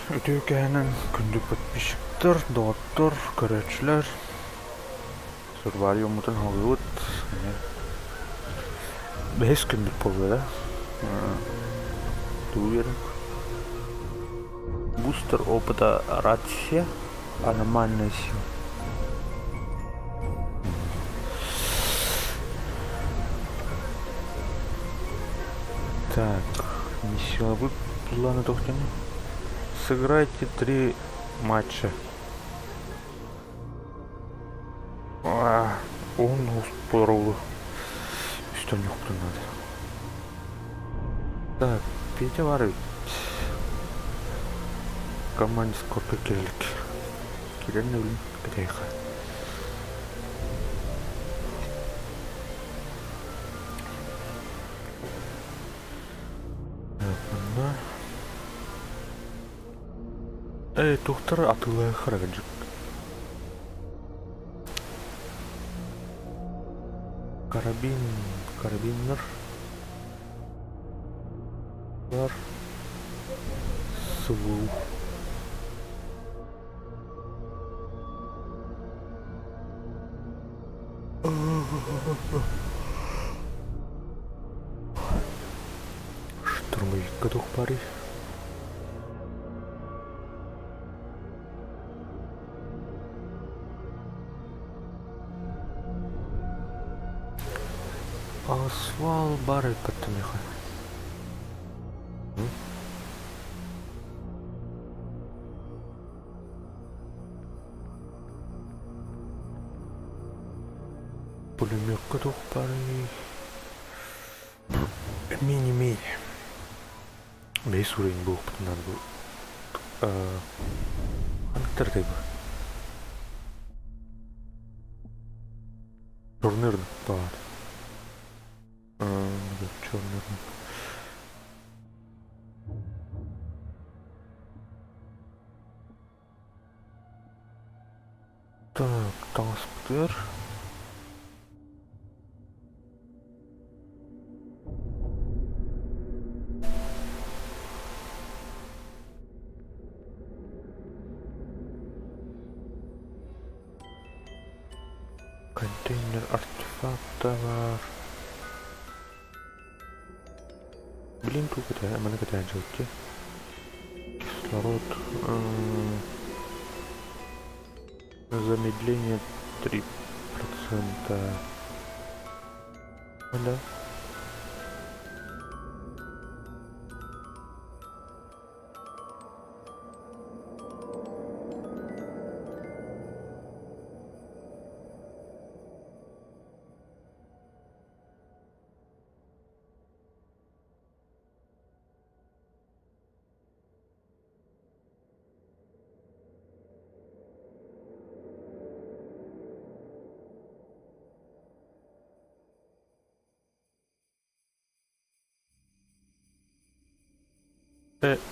Үтүө кэһэнэн күндү подписчиктар, доҕоттор, көрөөччүлэр. Сурвари омутун халыыбыт. Бэһис күммүт буолла да. Тугу биэрэн? Бустер опыта рация, аномальная сила. Так, миссиябыт планы тохтону. Сыграйте три матча. Уһун успуорулу үстэн юхтун надо. Так, Петя бар эбит. Команда Скорпио кирилик. Кирен өлүн кэтэйха. Манна Эй, тухтар атыылаахара кырдьык. Карабин, карабиннар бар СВУ. Штурмовикка туох баарый? Асфал баар эбит миэхэ. Пулеметка туох баарый? Мини-мини. Бэйс уровень буолуохпутун бу ханныктар бу? Черный рынок баар. Черный рынок. Так, таҥаспытыгар контейнер артефакта баар. Блин, тугу кэтэһэ, маны кэтэһэн дьылыччы. Кислород. Замедление 3%. Да.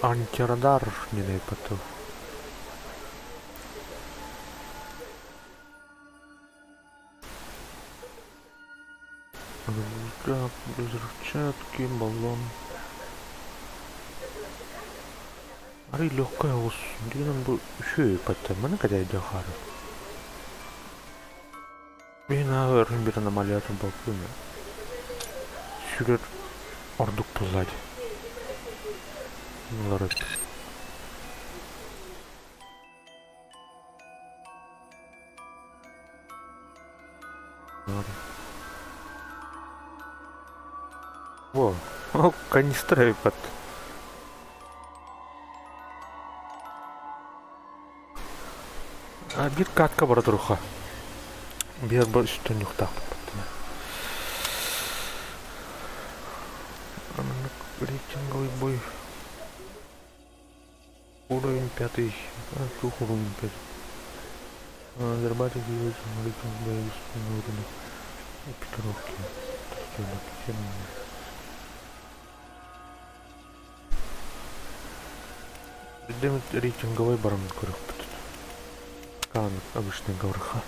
Антирадар не потом. Так, взрывчатки, баллон. Арый легкая оҕус. Дигинэн бу үчүгэй паттан маны кэтэйдэ хаары. Мин ааҕыарым бир аномалиятын балкыым. Сүрэр ордук буолла дии. Олорор. Во, о, канистра эбит. А биир катка бара туруха. Биир бар үстэн ньухтаахпыт. Рейтинговый бой. Уровень пятый. А, туох уровень пятый? Зарабатывать рейтинг боевых на уровне экипировки. Рейтинговый барамын көрөхпүт. Каан обычный говорха.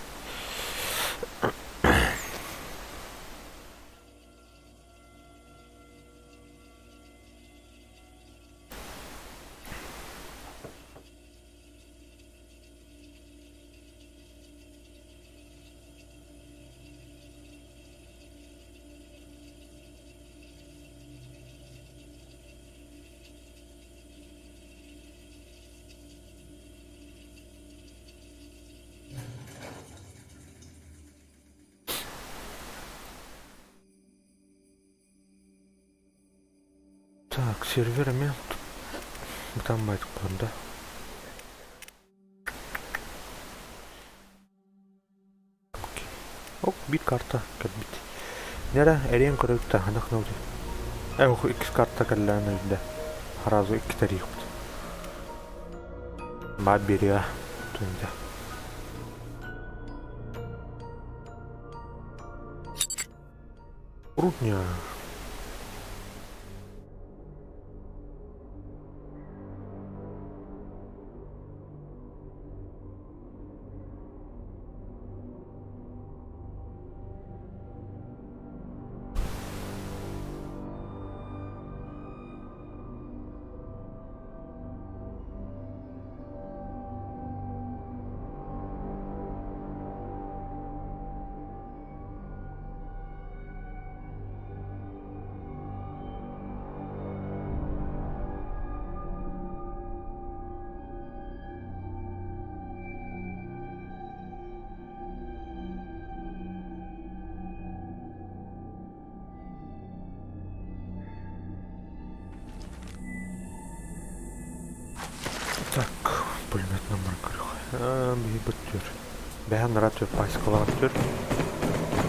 Так, сервер эмиэ бытааммай турда. Ок, биир карта кэлбит. Нера эриэн көрөбүт да, ханах наudi. Эх, иккис карта кэллээн өйдө. Сразу икки тарихпыт. Баар биэриэ тунда. Рудня. Так, пулемет номер көрүөх. Биһи быттыр. Бэһэн радио паскалаах түр.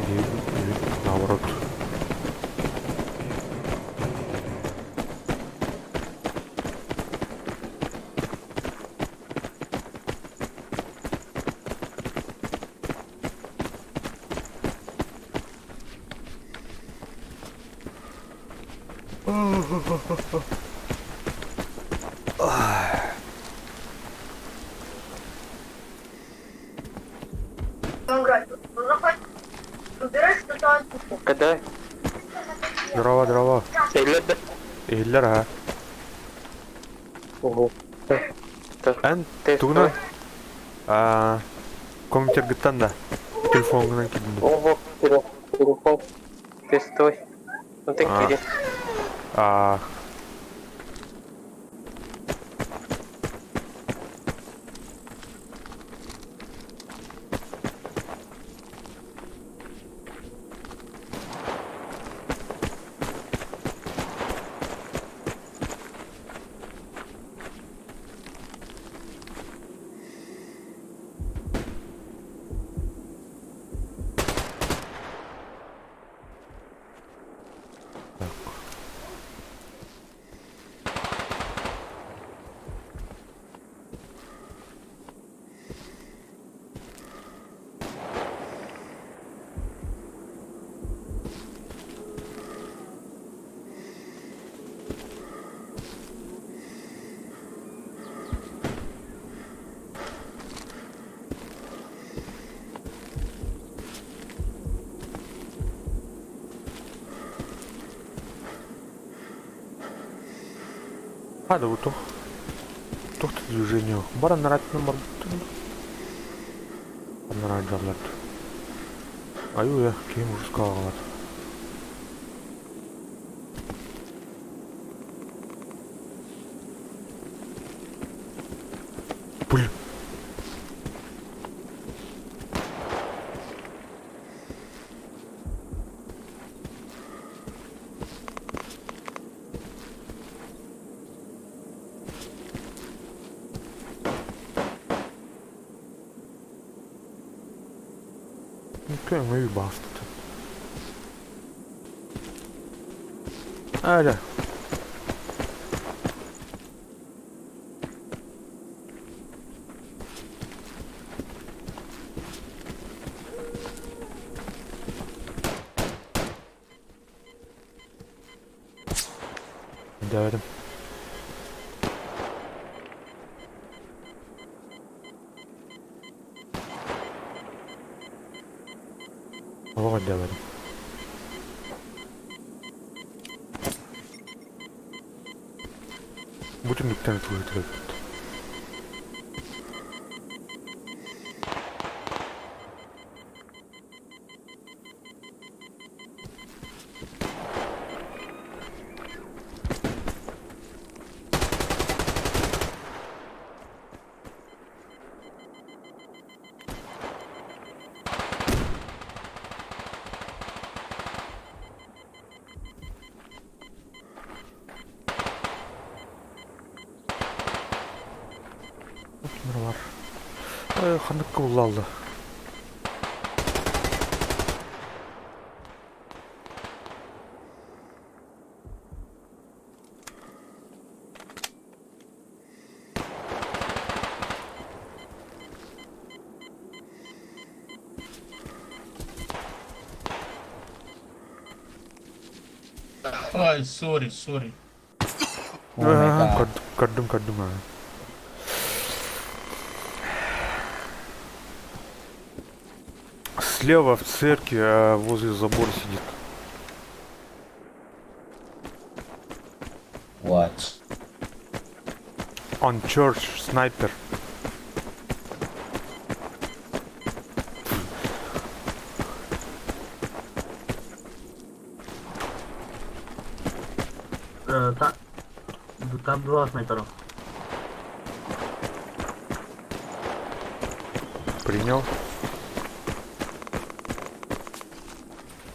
Биһи наоборот. Когда? Здорово, здорово. Иһиллэр да? Иһиллэр аха. Ого. Эн тугунан компьютергыттан да телефоҥҥунан киирдин. Ого, телефон. Тестой. Ну ты кири. А Так. Hadi bu туох туох да движение баран наратынан барбыттын анараа дьаллар Аю киһим ужаска Блин. Көҥүй бастыты. Аля. Dövdüm. Олох өйдөөбөтүм. Бу түннүктэн ытылыы эбит. Ким бар? Ханнык кыбыллаалла? Ай, sorry, sorry. Oh my god. Көрдүм, көрдүм. Слева в церкви, а возле забора сидит. What? On church, снайпер. Там два снайпера. Принял.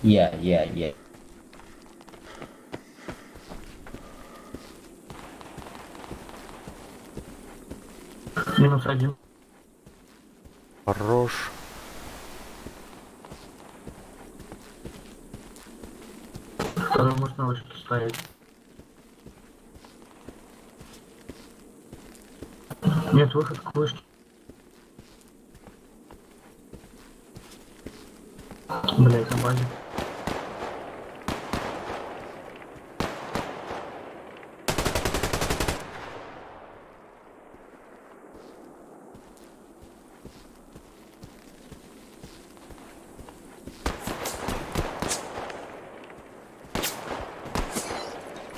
Yeah. Минус один. Хорош. Второй может на вышке стоять. Нет, выход к вышке. Блять, на базе.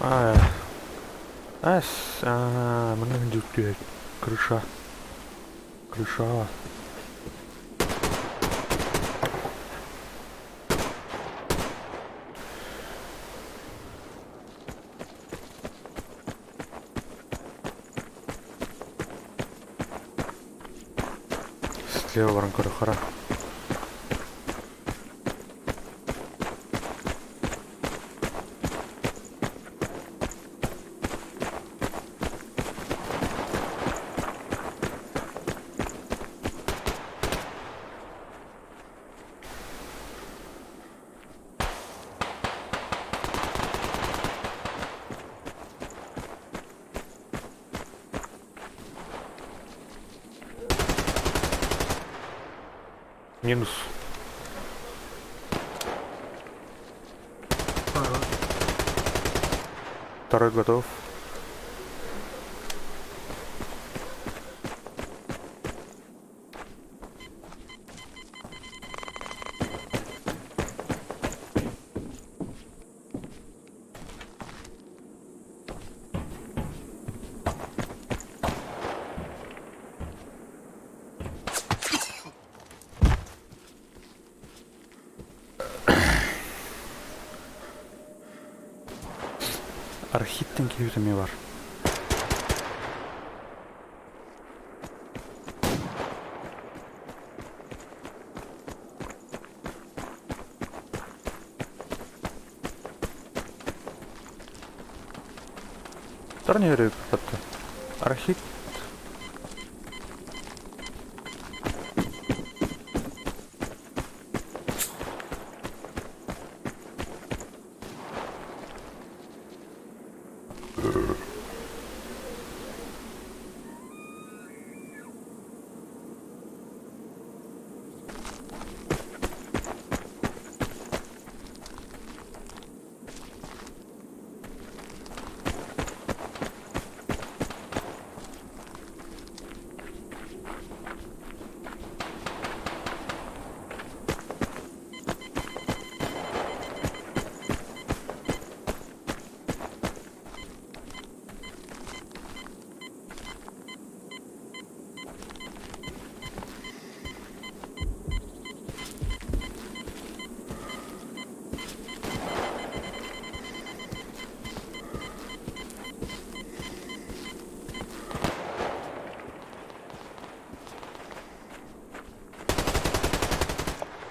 А, а, манна түһэр. Крыша. Крыша. Слева баран көрө Минус. Второй готов. Архиттен киһитэ бар. Турниры Архит.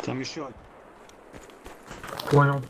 Там еще Понял.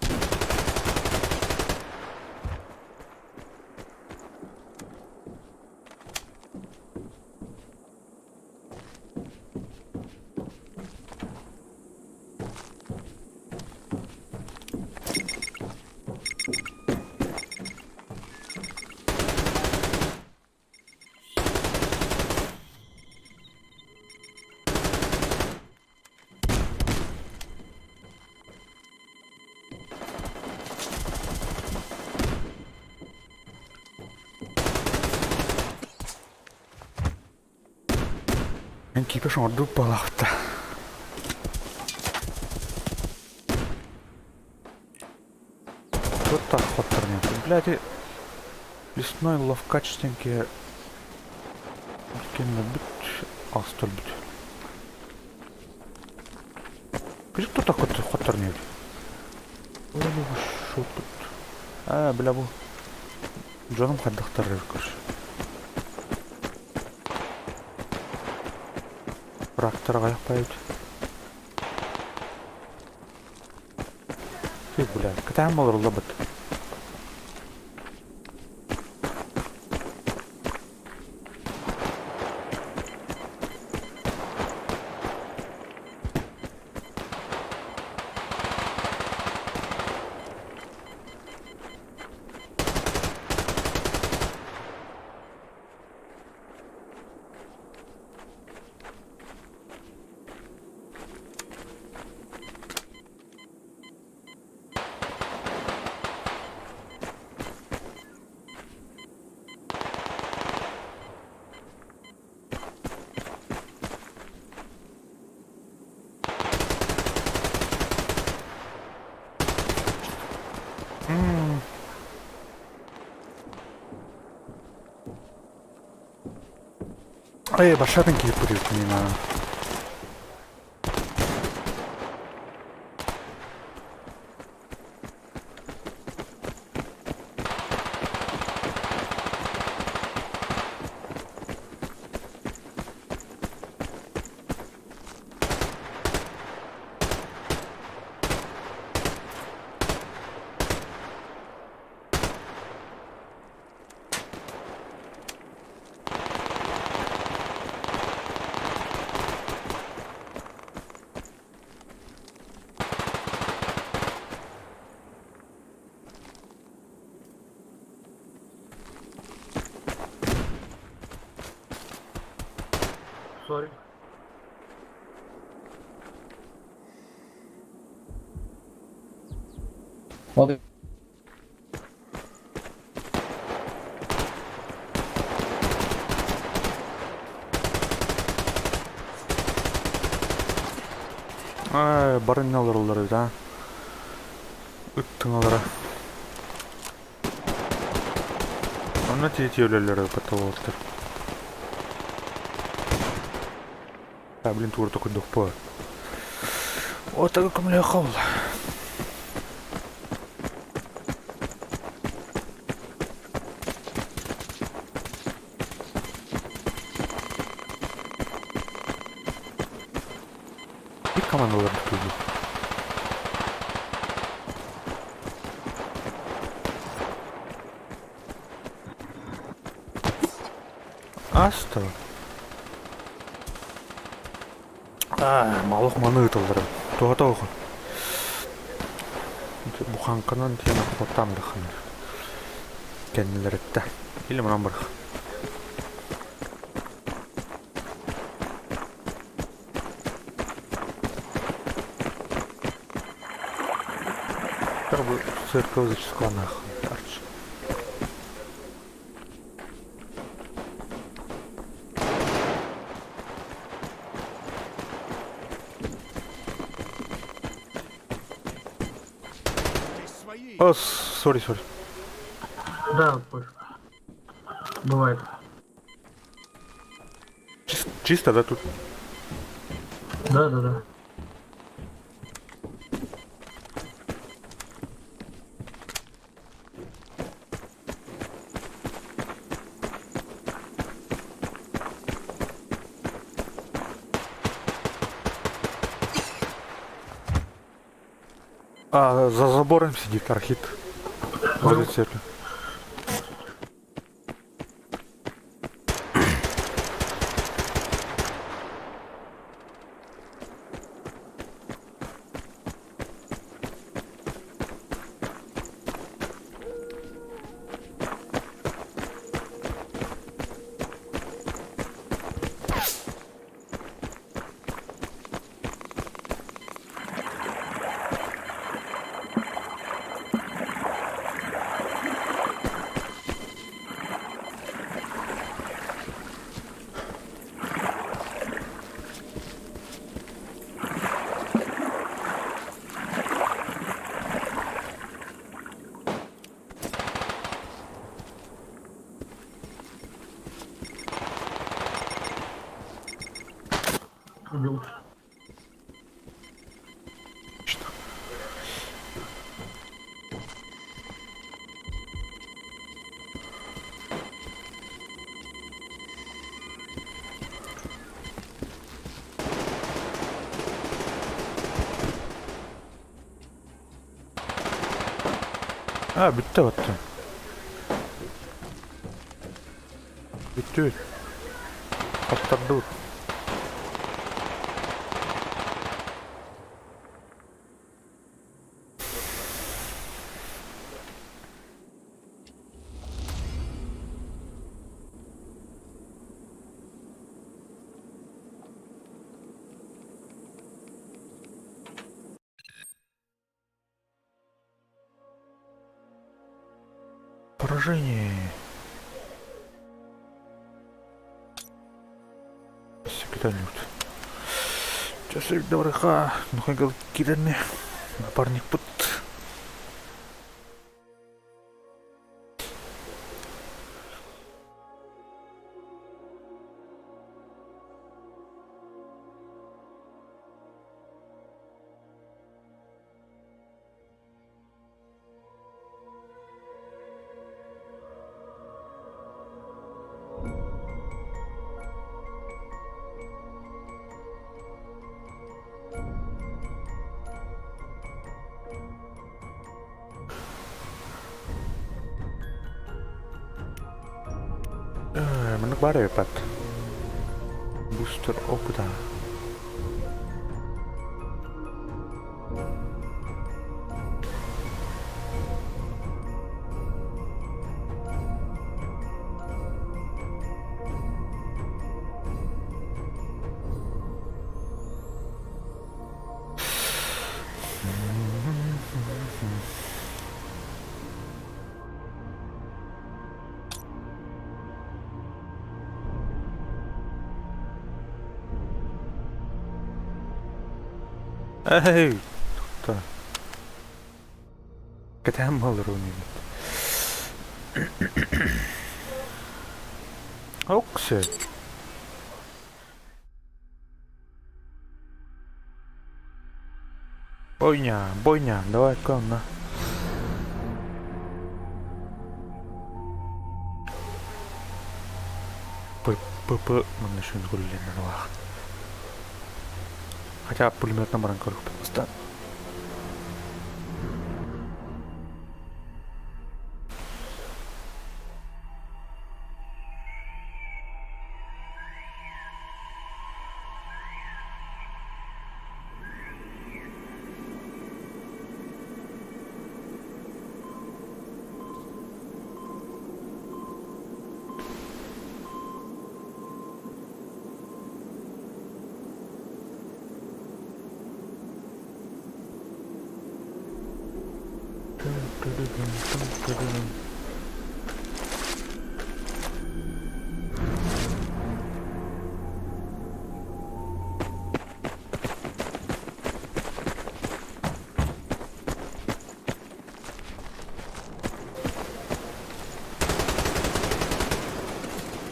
Мин кипиш оҥордубут буолаахта. Вот так хотторнет. Блядь, лесной ловкач тенке кэннэ бүт астыр бүт. Күзүк тута хотторнет. Шутпут. А, бля бу. Дьонум хайдахтар көрс. Трактор аҕыйах Ты, бля, кэтээн олоруллубут. Эй, башатын киһи понимаю. Сори. Вот Ай, бары олороллор эбит, а. Ыттыҥалара. Онно тиити өлөллөр потолоктор. А, блин, тугур токуйдук по. Отага көмөлө хол. Bir командалар бүтүлдү. Аста. А, малых маны ытылдыры. Туһата оҕо. Буханканан тиэн охотам дахын. Кэннилэриттэ. Или мынан барах. Бу церковь зачискаланах. Арч. О, сори, сори. Да, пофиг. Бывает. Чисто, да, тут? Да. А, за забором сидит архит. Возле церкви. Убил. Что? А, бүттэ оттон. Бүттүбүт. Хоттордубут. Поражение. Секретарь. Часы добрыха, ну киренне, напарник пут. Маннык баар эбит Бустер опыта. Эй, тохтоо. Кэтээн буолар уонна Оксе. Бойня, бойня, давай на. П, П, П, манна шүн гулленнер Хотя пулеметном баран көрүкпүт бастаан.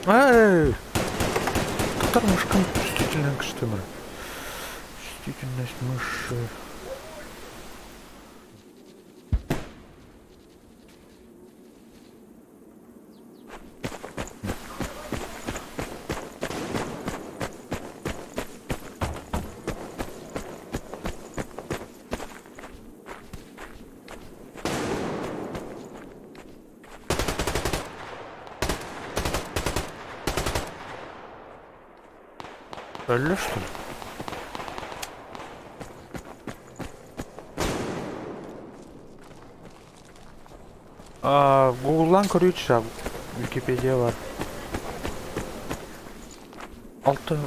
Эй! Татар мышкам чувствительная к штымыр. Чувствительность мыши. Өллө что ли? Google'дан көрүүчү Википедия бар. Алты.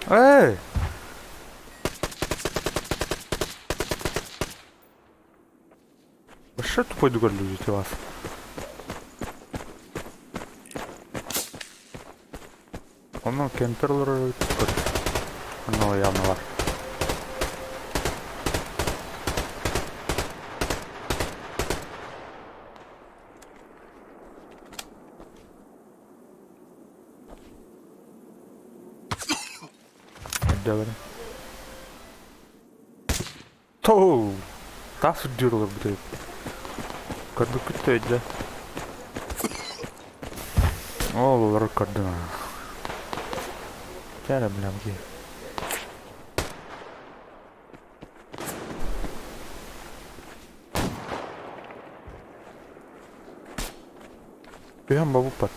Эй! Вообще тупой дугар люди вас. Онно кемперлер Онно явно бар. Өйдөөбөрүм. Тоу! Таас үрдүгэр олорбут эбит. Көрбүккүт да өйдөө. Ол олорор көрдүм аа. Чэ эрэ билэм киһи. Түһэн бобуппат.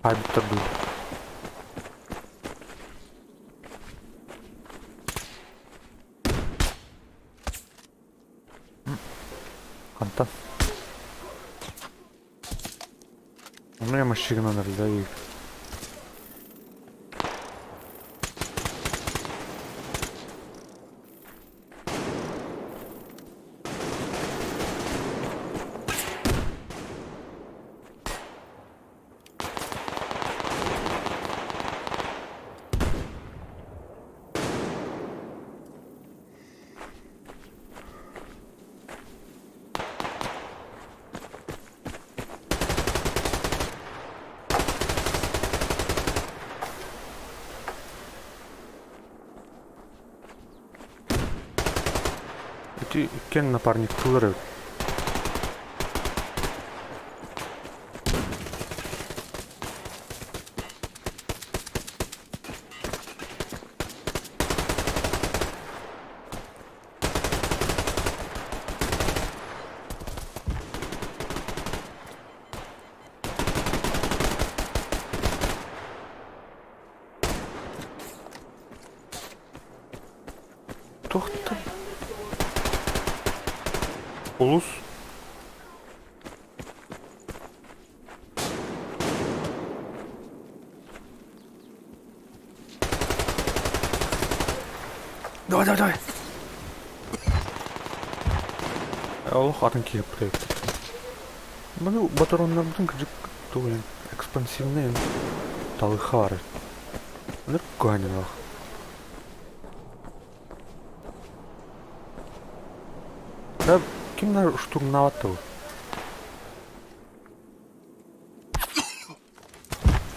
Хаайбыттар дуу? Хантан? Ону машинанан эрэллэр. Ити иккиэн напарниктыылар эбит. Туохтан? Улус. Давай, давай, давай. Олох атын киһи эппит. Маны батароннарбытын кырдьык тугуйан экспансивный талыха бар. Ынырык куһаанньалаах. Да ким да штурмнаабат да бу.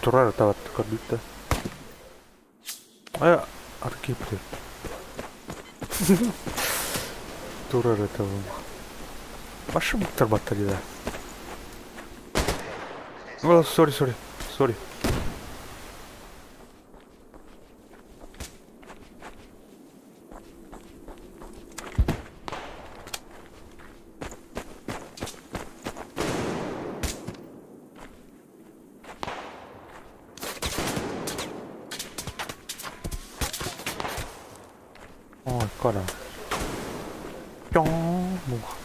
Турар ытабат көрдүк да. Ай аркипты. Турар ытабым. Башы буттар батта да. О, сори, сори, сори. Ой, кара. Пёң. Мух.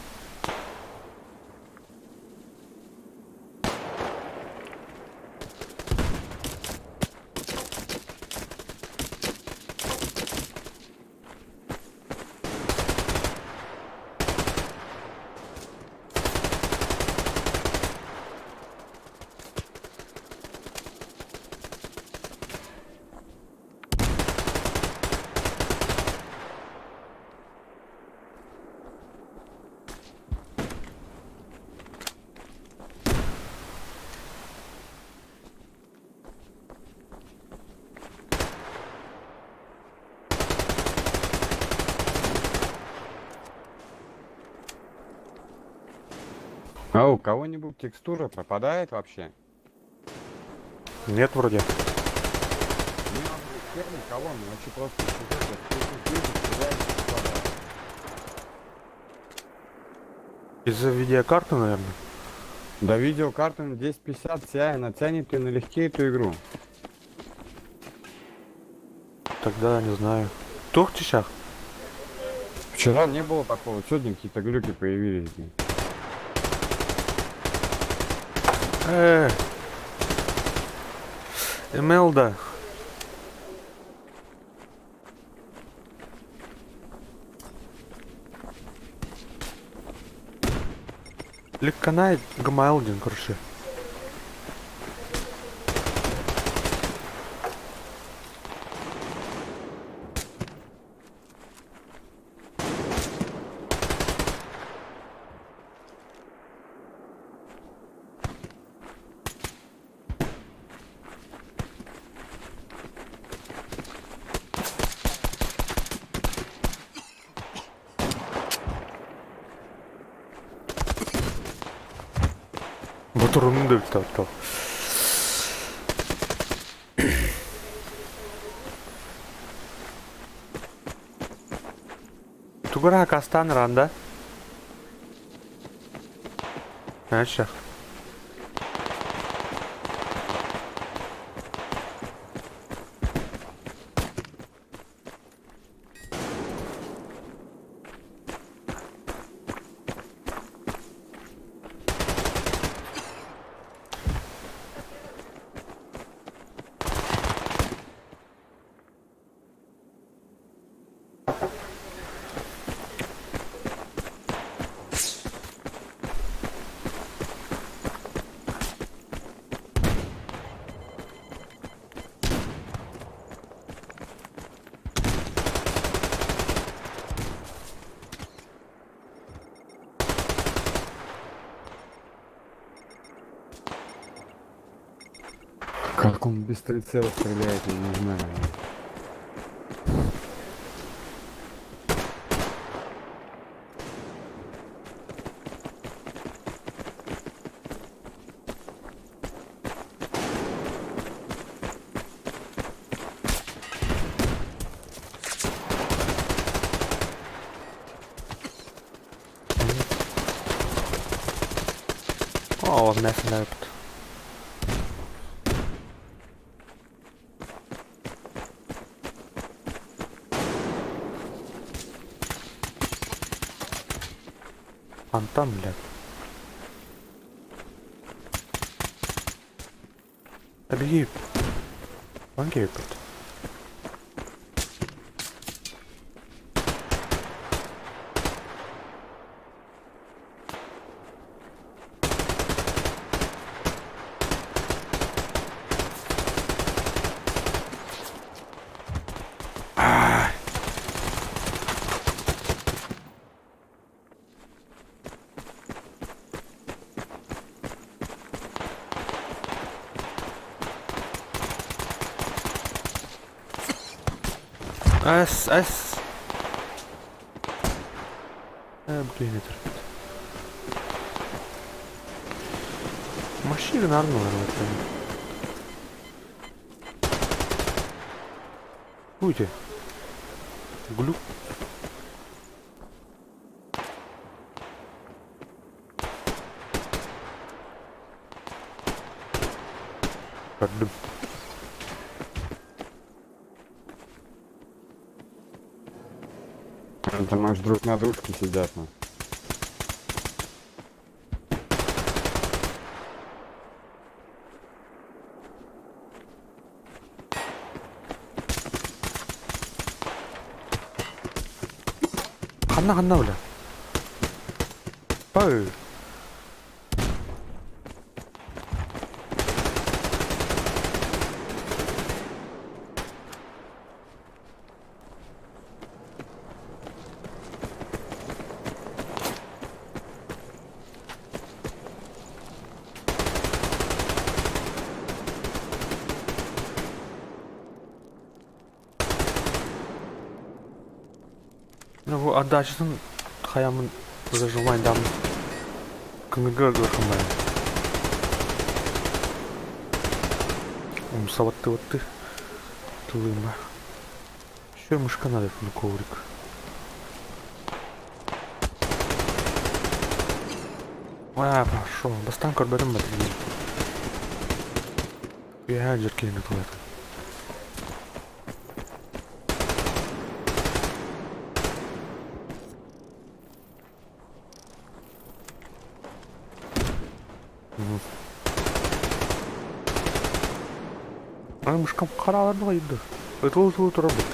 А у кого-нибудь текстура пропадает вообще? Нет, вроде. Не, хер никого, ну вообще просто сюжет, стреляет, пропадает. Из-за видеокарты, наверное. Да видеокарта на 1050 Ti, она тянет ее налегке эту игру. Тогда не знаю. Туох чичах? Вчера не было такого, сегодня какие-то глюки появились. блин. Эмелда. Ликканай Гамайлдин, короче. Ботурунум да бүттэ оттоо. Тугу эрэ акаастаан ыран да? Знаешь, Как он без прицела стреляет, я не знаю. Oh, I'm messing up. Антон, блядь. Да беги. Он гейпит. Эс, эс. Ээ, бу киһини төрпүт. Машина нарын Уйди. Глюк. Көрдүм. Там аж друг на дружке сидят. Ну. Ханна ханна бля. Пау. Ну, бу отдачасын хаямын зажимайдам. Көңілгә гырхымай. Умсаватты ватты. Тылыма. Еще мышка надо на коврик. А, пошел. Бастан көрбөтүм бат. Я жеркені тылат. Ай, мышкам караларды кайды. Ытыл-ытыл турар бут.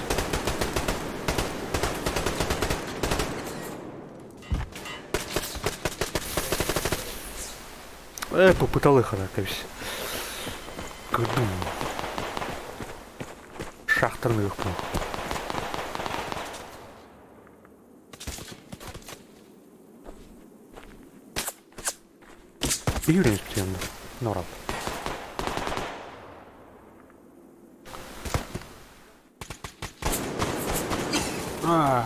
Э, попытал их кабись. Көрдүм. Шахтарны ыхпын. Юрий Норал. Ай.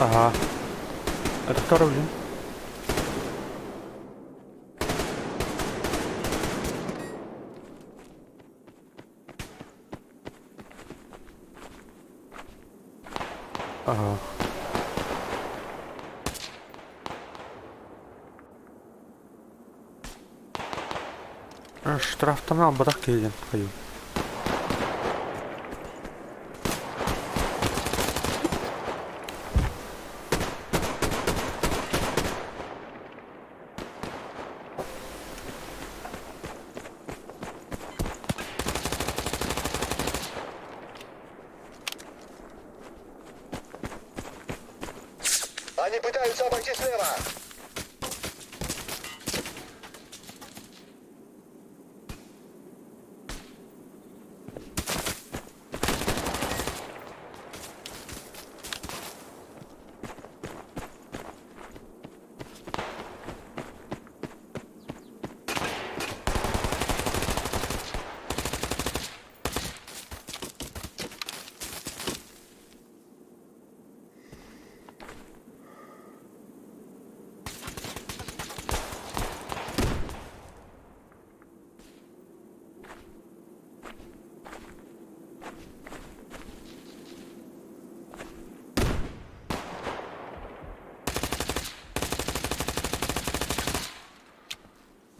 Ага. Это второй, блин. Ага. Штрафтан албатах киһи хайыы. Они пытаются обойти слева.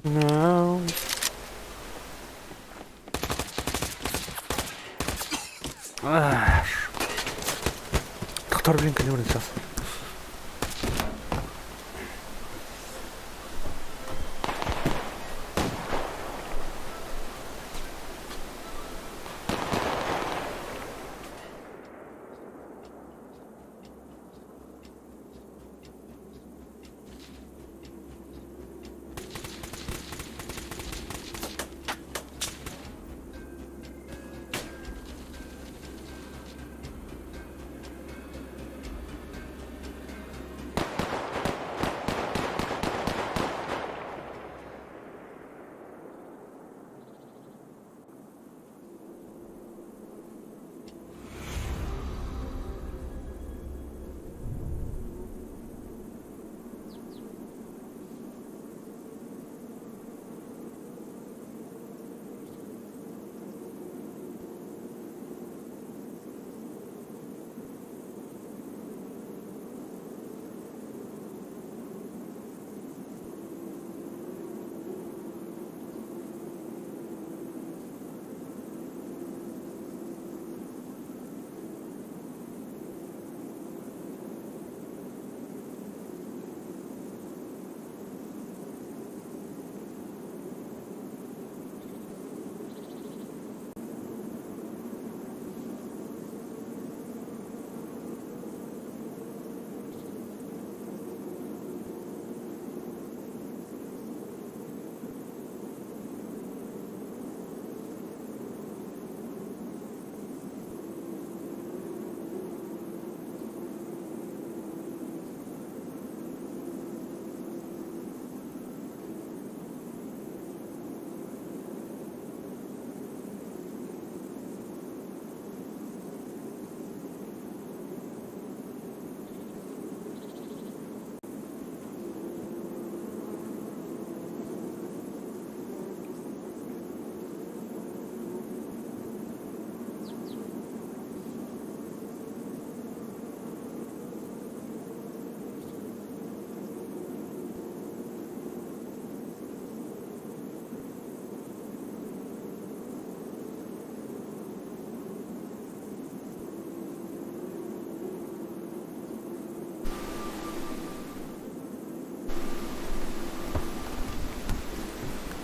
No. Тохтор блин кэлин сейчас.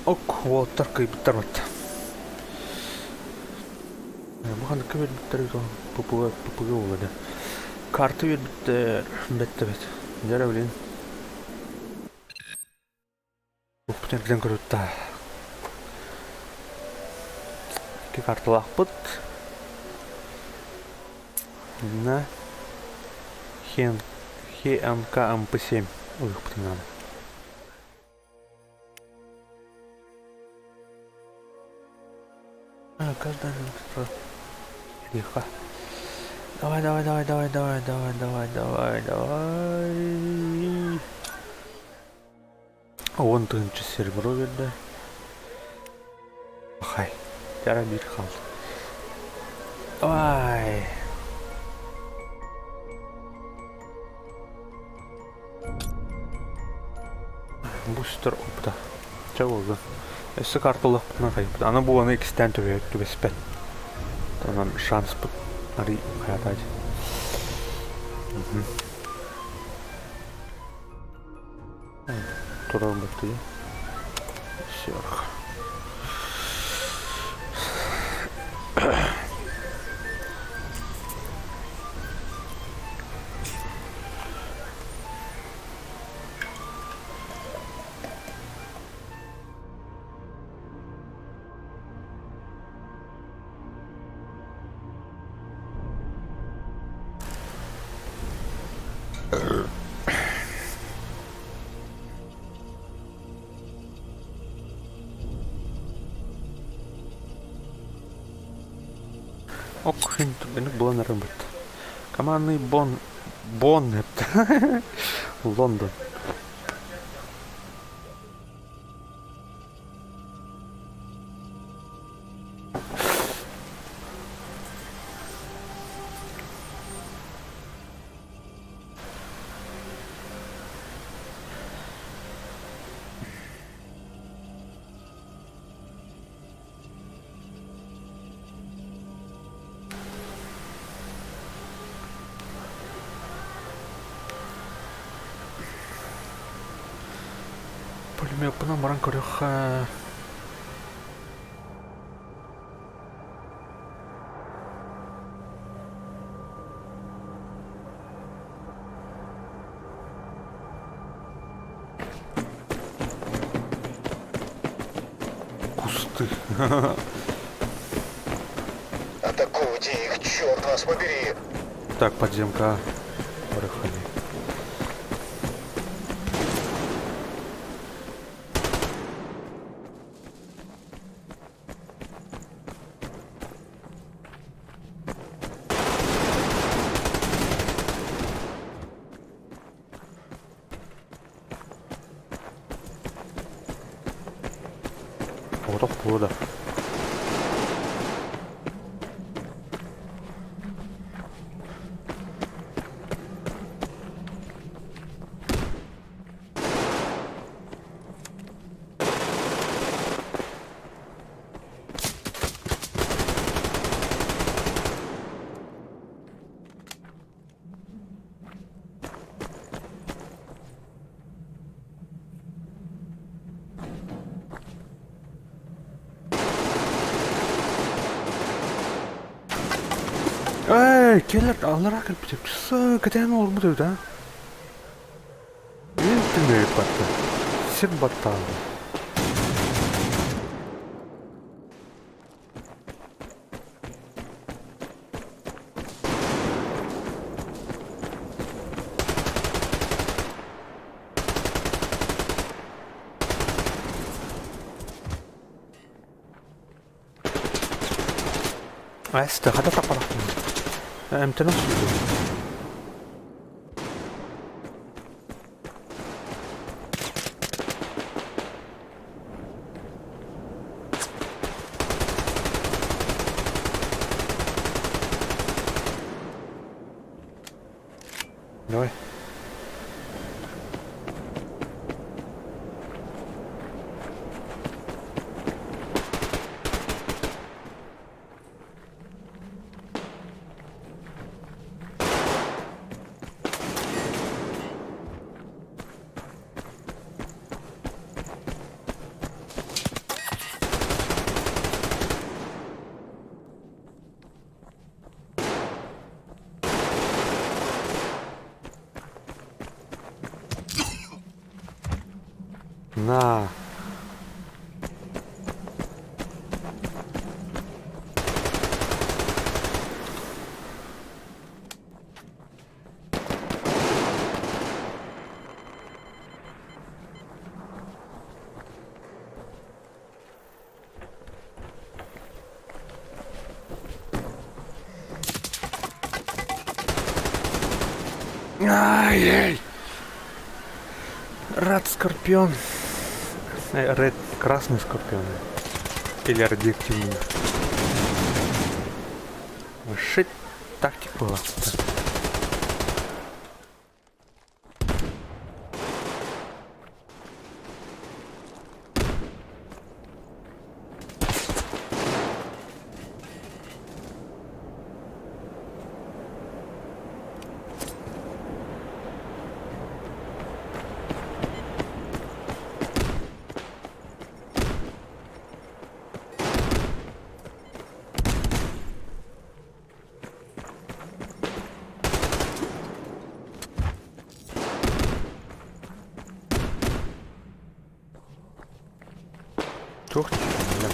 Ок, уолаттар кыйбыттар батта. Бу ханнык биэрбиттэр ППГ ППГ буолла да. Карта биэрбиттэр бэтте бэт. Дьэ блин. Укпутун эргитэн көрүттэ. Икки карталаахпыт. На Хен ХМКМП7 ылыахпытын наада. А, каждая лихо. Давай, давай, давай, давай, давай, давай, давай, давай, давай. 10 тыһыынча серебро биэрдэ. Хай, тара биир хаалла. Давай. Бустер опыта. Чэ буолла. Өссө карталаахпытынан хайыппыт. Аны бу аны иккистээн түбэспэт. Онон шанспыт арый хайатаачы. Турар быттыы. Сверх. Ок, түргэнник булан эрэн бытта. Командный бон бон эптэ. Лондон. Пулемеппынан баран көрүөххэ. Кусты. Атакуйте их, черт вас побери! Так, подземка. Барыхали. Оҕотох буолуо да. Эй, кэлэр аллараа кэлбит кэтээн олорбут эбит аа. Биир түҥҥэ батта. Сир баттаабыт. Эстэ, хата таппатахпын. Эмтэнэ охсубутум. Давай. На. Ай-яй! Рад Скорпион. Ред, красный Скорпион. Или радиоактивный. Шит, тактик была. Туох бля.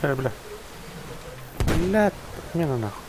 Э, бля. Бля, отмена нахуй.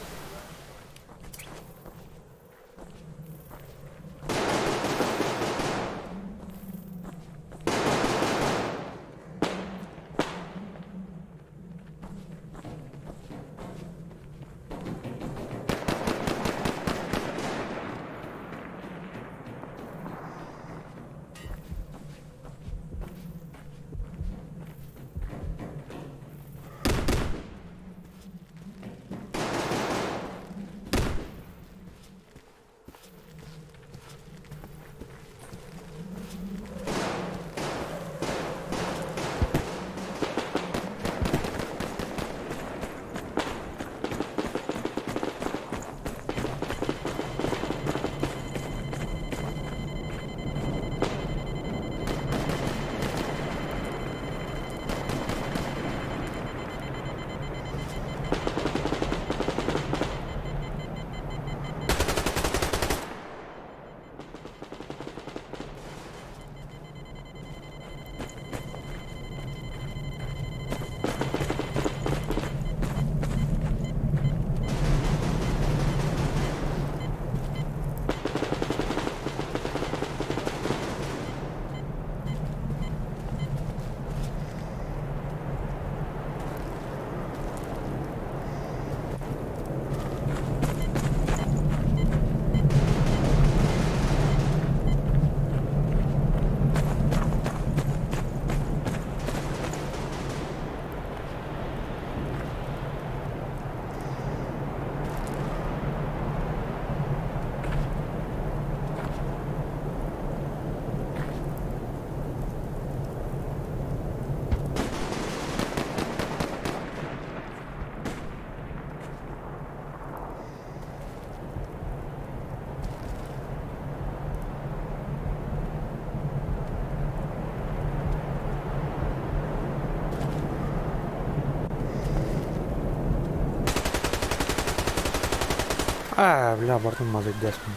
Аа, бля, бардым мазать дэспин.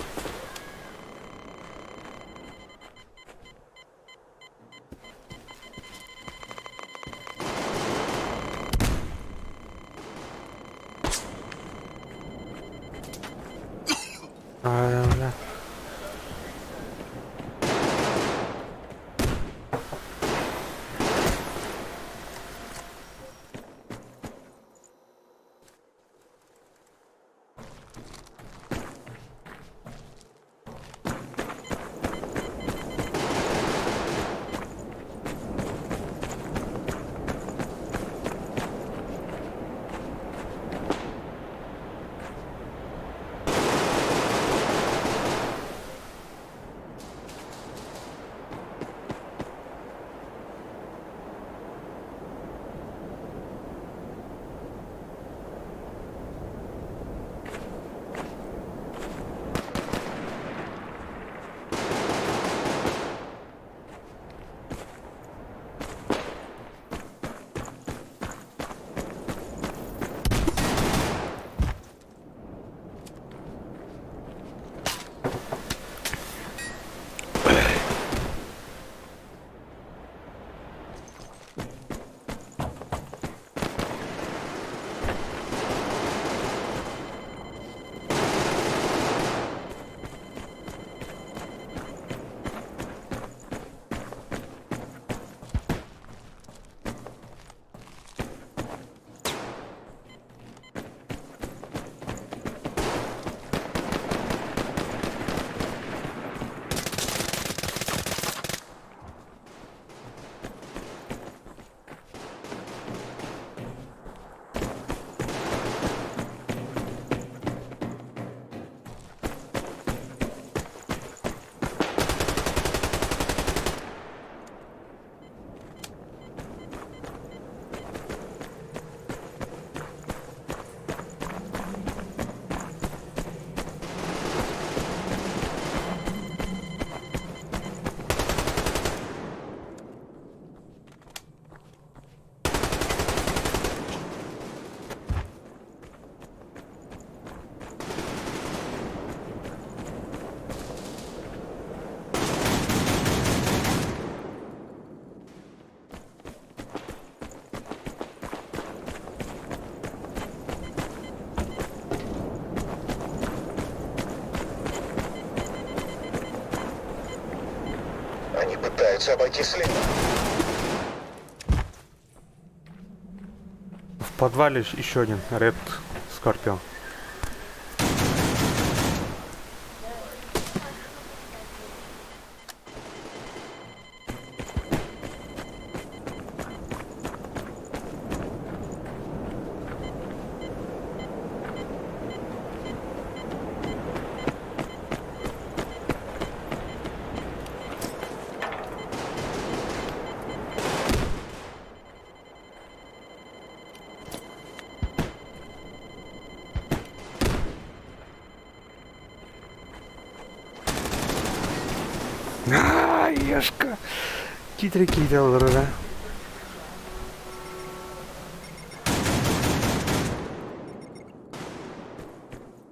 Аа, бля. Пытаются обойти слева. В подвале еще один Ред Скорпион. А, Ешка! Китрики делал, да?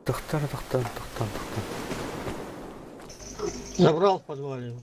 Тохтар, тохтар, тохтар, тохтар. Забрал в подвале.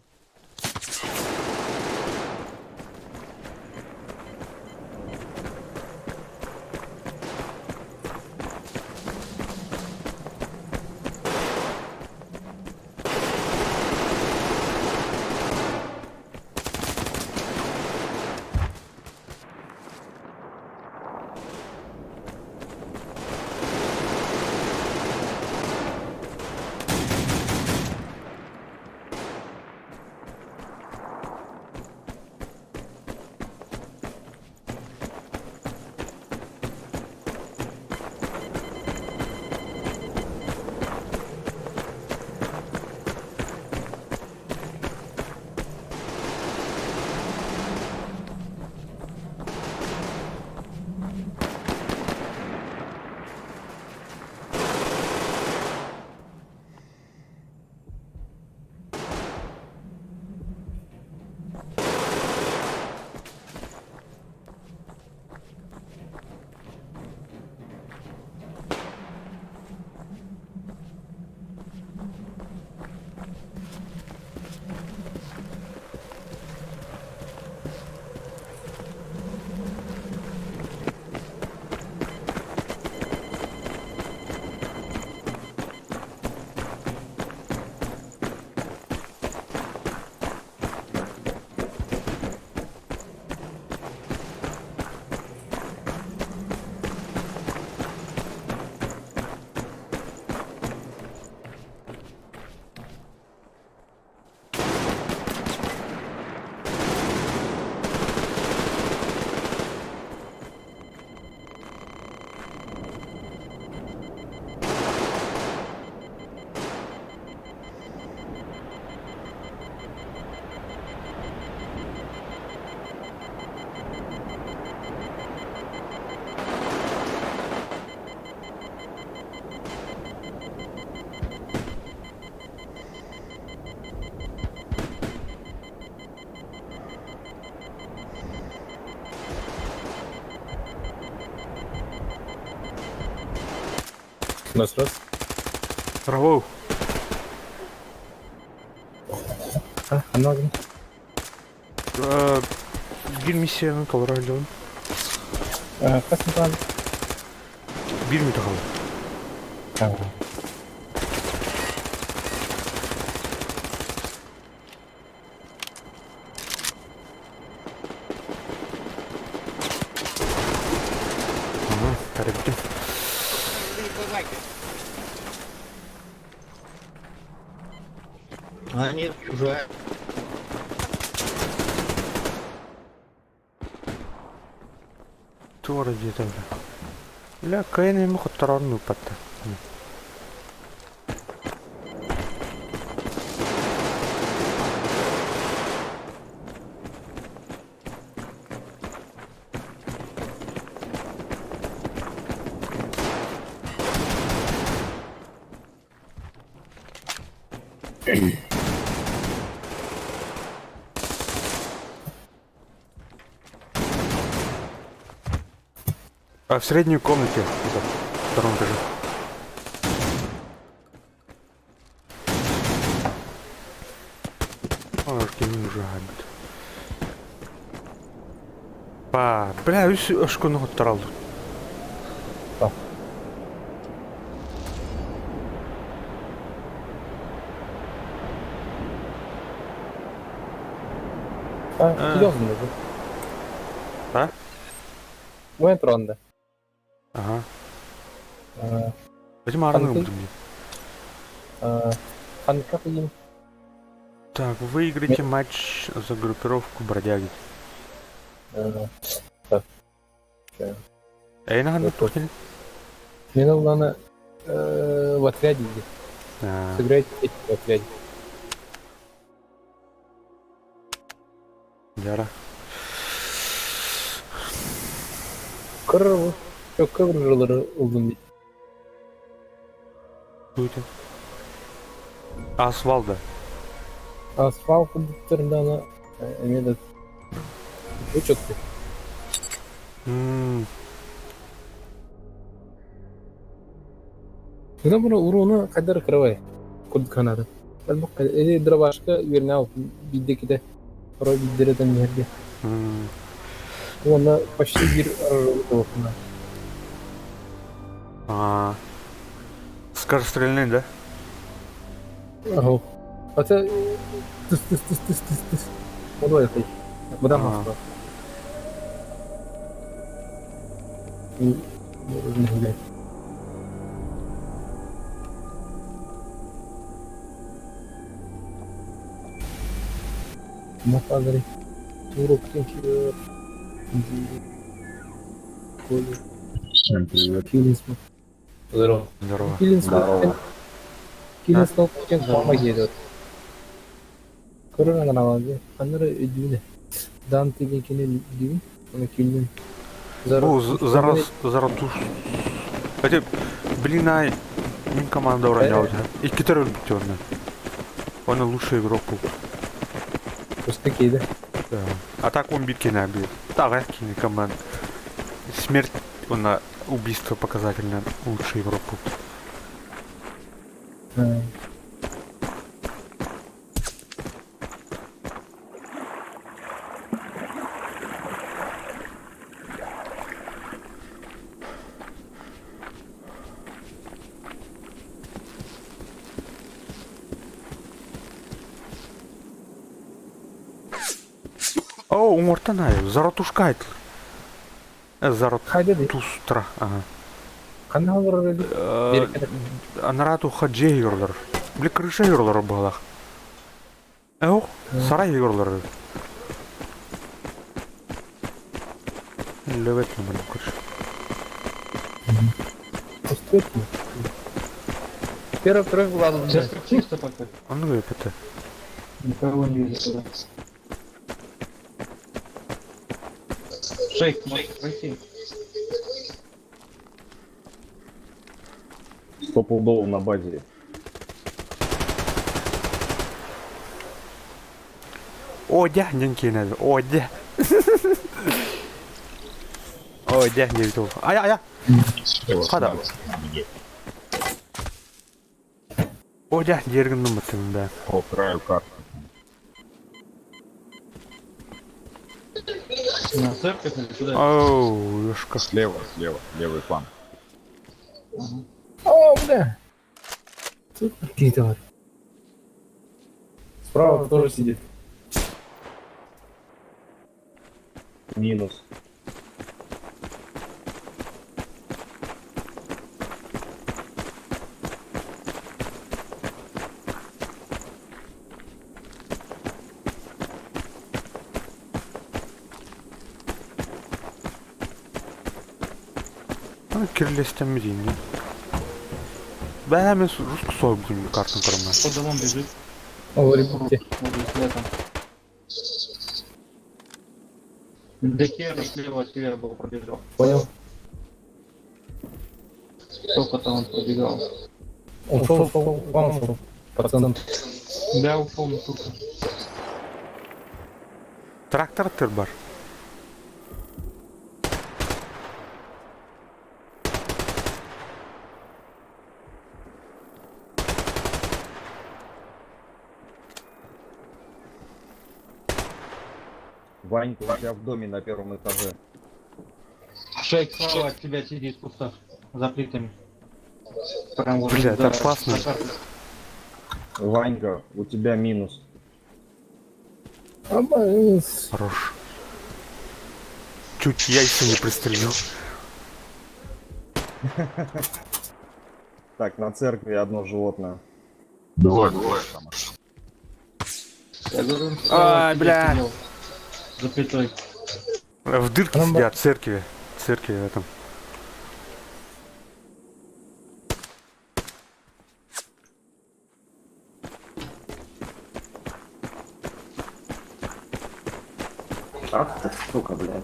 Раз, раз. Браво! А, много. Биир миссияны толоро илдьэбин. Хас план? Биир мүнүүтэ хаалла. Ага, тарыптым. А нет, чужая. Туора диэтэ бля. Бля, кыайан эми хотторон ыыппатта. А в средней комнате, это, втором этаже. Ой, уже габит. Па, бля, үс ошкону хотторал. А, А. серьезно уже. А? Уэн Ронда. Ага. А, Этим арны Анты? будем. Ханка им. Так, выиграйте матч за группировку бродяги. Так. Эй, на Вот. тухтин. Мне надо в отряде иди. Сыграйте в отряде. Яра. Кыры Çok kıvrılır oldum. Будет. Асфальт, Асфальт кондуктордан эмеде Учетку. Когда мы уруна кадар кырабай. Курд канады. Эли дробашка вернял биддекиде. Рой биддереден нерге. Оны почти бир болупна. А. Скорострельный, да? Ага. Ата тыс тыс тыс тыс тыс тыс. Оду этой. Будан маска. Махадри. Турок тенки. Всем привет. Килинсман. Здорово. Здорово. Килинсман. Килинсман кен помогает. Корона налади. Аннары өдүнө. Дан деген кене дүйүн. Аны килин. Ну, зараз, заратуш. Хотя, блин, ай, мин команда уронял. И китар он. Он лучший игрок был. Просто кейде. Да. А так он битки набил. Так, команд. Смерть, он на убийство показательно лучший игрок был. О, умортанай, Заратушкайт. Заратустра. Ага. Канал Анарату хаджи юрлар. Бли крыша юрлар балах. Ох, сарай юрлар. Левет номер крыша. Первая кровь была. Сейчас чисто пока. Он выпито. Никого не вижу туда. Шейк, можешь пройти. Стопудово на базе. О, дя, не О, дя. О, дя, не видел. Ая, ая. Хада. О, дя, дергін нұмытым, да. По краю карты. На церковь или куда? Оу, ёшка. Слева, слева, левый фланг. О, бля. Тут какие-то. Справа тоже сидит. Минус. Ну, кирлестен дейін. Бә, мен русский сойып деймін картын көрімін. По домам бежит. О, ребятки. Декер слева от тебя был пробежал. Понял. Сколько-то он пробегал. Ушел, ушел, вам ушел. Пацан. Да, ушел на турку. Трактор тыр бар. Ванька у тебя в доме на первом этаже. Шейк справа от тебя сидит в кустах. За плитами. Прям вот Бля, это за- опасно. за картой. Ванька, у тебя минус. Ама, Хорош. Чуть яйца не пристрелил. Так, на церкви одно животное. Двое, двое там. Я говорю, Ай, бля. За плитой. В дырке Там сидят, в церкви. В церкви в этом. Ах ты, сука, блядь.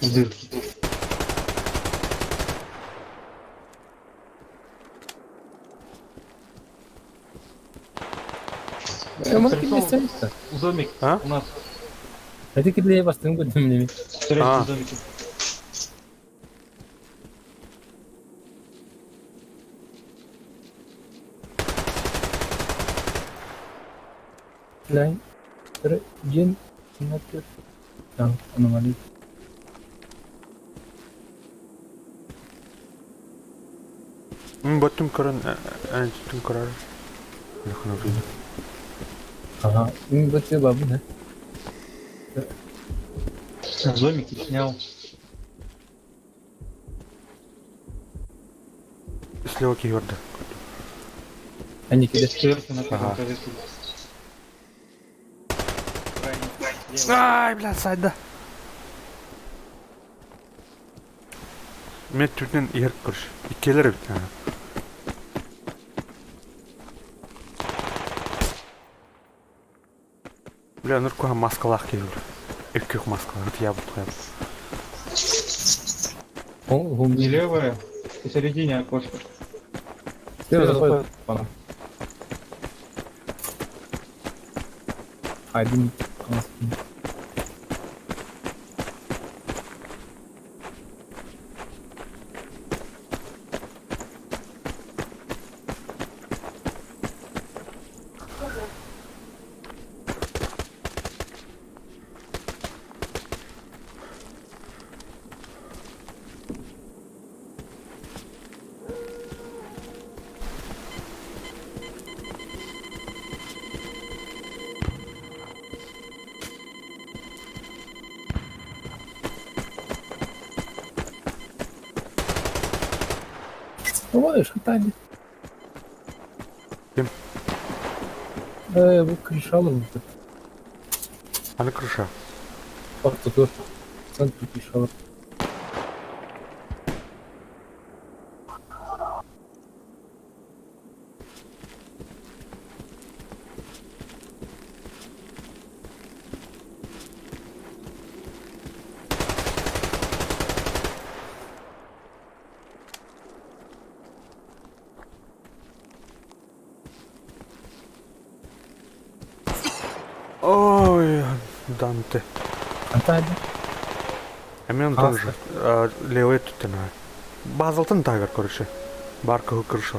В дырке. Ама килесен. Домик. А? У нас Hadi киле бастың көтем неме. третий А. домик. Лай. Тре ген. Натер. Там аномалия. Баттым көрөн, түм көрөр. Нахуй выйду. Ага. М бөтө бабы да. В домике снял. Слева киверді. Они киле. Сверху на первом Ага. этаже сидит. Крайний слева. Ай, бля, сайда. Мен түтінен еріп көрші. Иккелер бит. Бля, нұркуға маскалақ келді. Үккех маскалақ. Я буду. О, гум. Не левая, посередине окошко. Слева заходит. Пана. Один. Ой, шатали. Кем? Э, крышала вот. Аны крыша. Факт тоже. Центр крышала. Ой, Данте. Антали. А мен А, тоже. Левый түтін. Базалтын тагыр короче. Бар кығы крыша.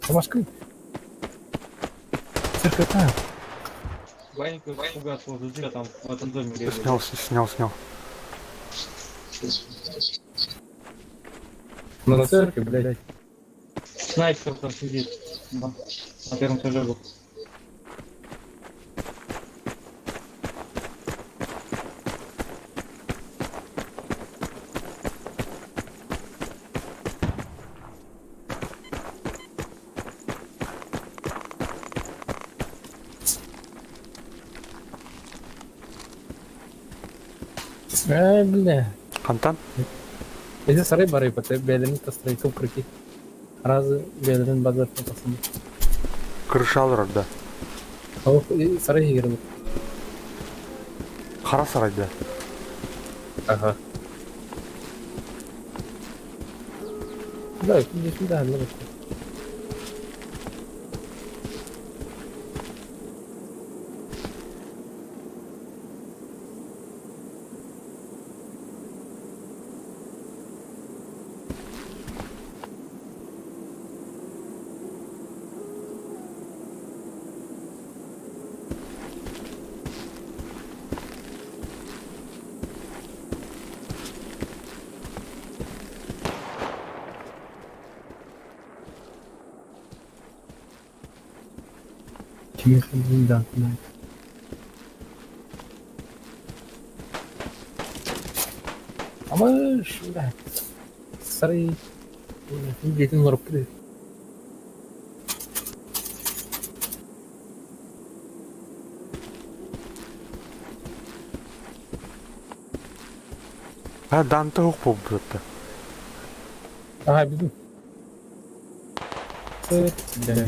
Машка. Церковь там. Ванька фугас возле тебя там в этом доме левый. Снял, снял, снял. На церкви, блядь. Снайпер там сидит. На первом этаже был. Э, бля. Хантан? Эти сарай бары пата, бэлэрин тастырай кырки. Разы бэлэрин базар тасым. Крыша олорор да. Ол сарай игербит. Хара сарайда. Ага. Да, иди сюда, ну. Кими да, да. Ama şurada saray Yetin varıp gidiyor. Ha Dante hook буолбут. Ага, беду. Бля.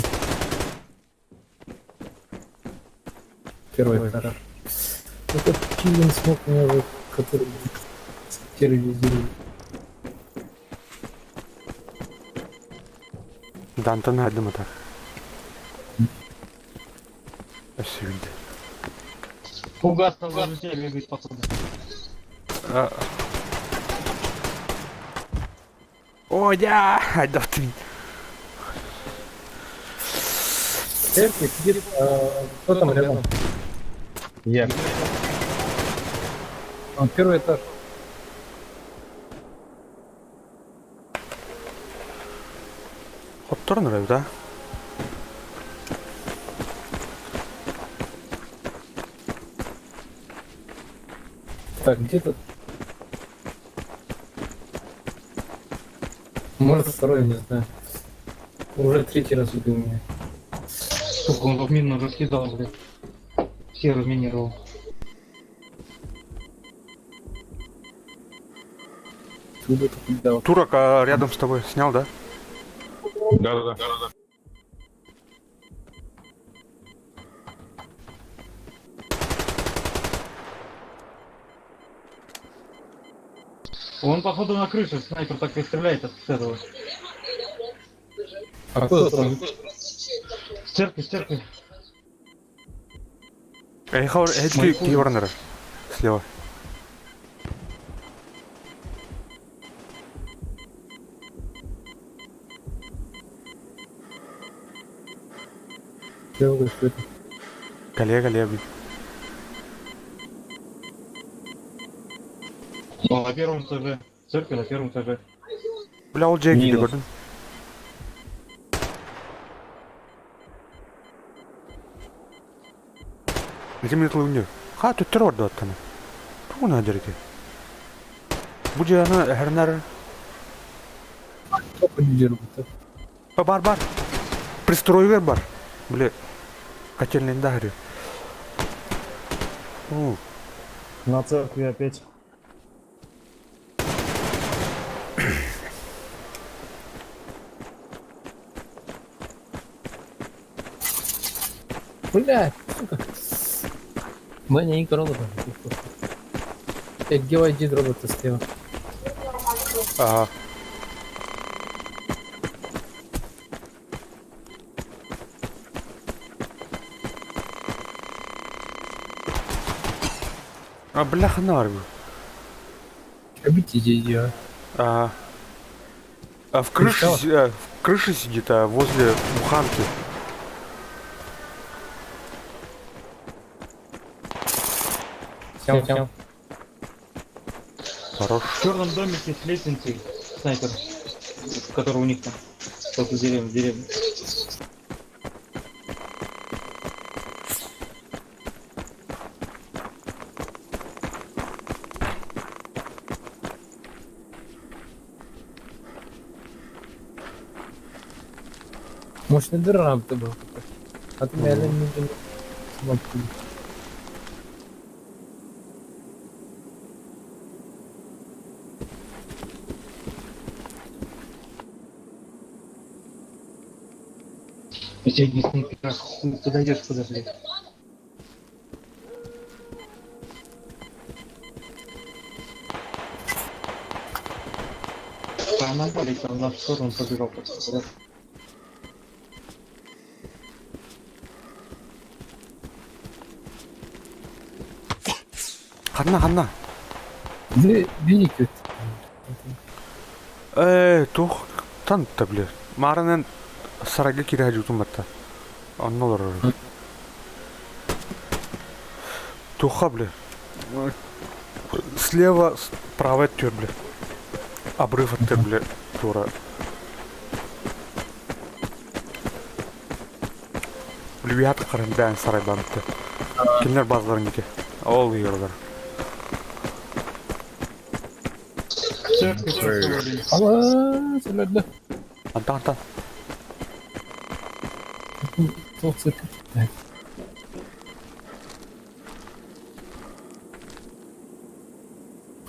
Первый этаж. Это Киллин смог меня уже, который терроризирует. Дантены айдым атар. Өссө билdi. Фугас на тебя бегает, походу. О, я! Айдатын. Церковь, где кто там рядом? Я. А, первый этаж. Хотторун эрэ да? Так, где тут? Может, второй, не знаю. Уже третий раз убил меня. Сука, он тут мину раскидал, блядь. Все разминировал. Туда тут дал. Турок а, рядом с тобой снял, да? Да-да-да. Он, походу, на крыше, снайпер так и стреляет от этого. А кто там? С церкви, с церкви. Эй, хор, эй, ты, киворнер. Слева. Слева, что это? Коллега, левый. Ну, на первом этаже. Церкви на первом этаже. Бля, ол жеги Минус. көрдүм. Нече минут луңню. Ха, түттер орду аттаны. Тугуна жерге. Бу жана хернер. Кто поддерживает? Бар, бар. Пристройгер бар. Бля, котельныйда харю. У, На церкви опять. Бля, сука. Меня не корона. Где робота слева? Ага. А, бляха, нарву. Обидите ее. А, а в крыше, в крыше сидит, а возле буханки. Снял, снял. Хорош. В черном домике с лестницей снайпер, который у них там. Только в деревне, в деревне. Мощный дыра это был. А ты реально не Последний снайпер, хуй, подойдешь куда, блядь. Помогали, там на сторону побежал просто, да? Ханна, ханна. Биникет. Э, тух тан та бля. Маранан сарайга кире хажутун батта. Онно олорор. Туха, бля. Слева, справа өттүгэр, бля. Обрыв өттүгэр, бля, тура. Блюят карандан сарай бамты. Кимнер базларын ки. Ол йорлар. Церковь пошел. Ала, сөлөдө. Антан, антан. Туох церковь.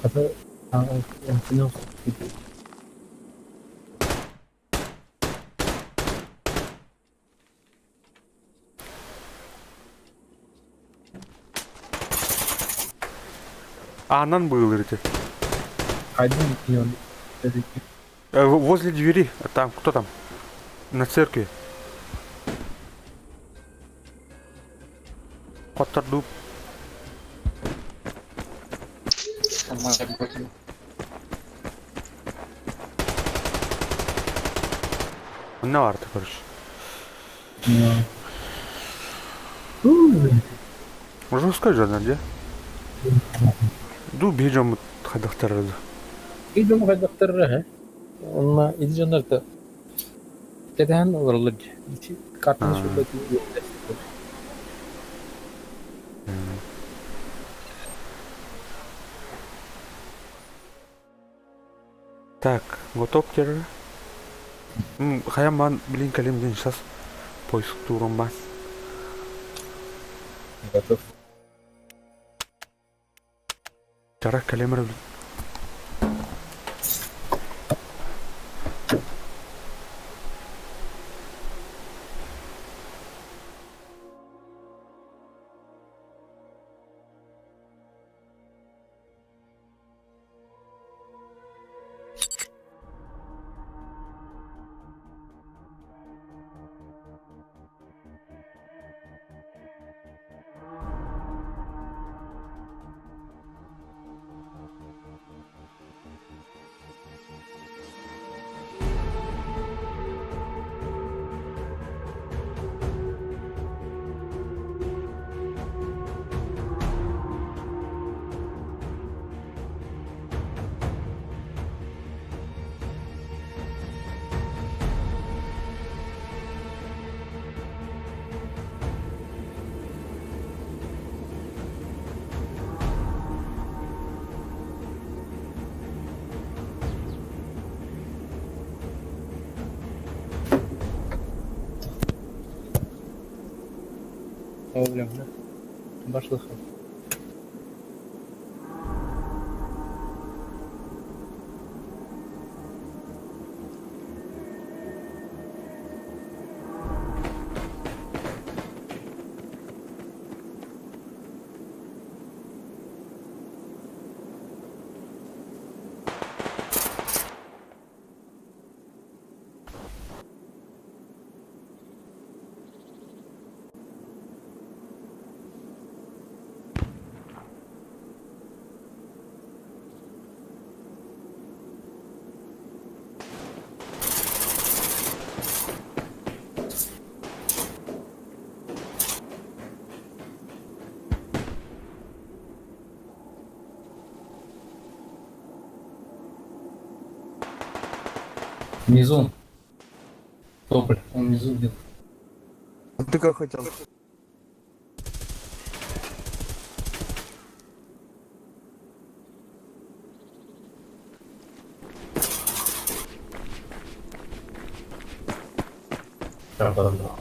Хата, а, Анан был ити. Один и он. Возле двери. Там, кто там? На церкви. Коттар дуб. Там моя против. Не варто, короче. Жестко же, где? Ду бежим хадахтар. Идем хадахтар, Онна идежанарта. Кэтээн олороллор. Картаны шулла. Так, готов теперь. Хаям блин, калим день сейчас поиск туром ба. Готов. Чара калемер. Проблем, да? Башлыха. Внизу. Тополь, он внизу где-то. Ты как хотел? Да, да, да.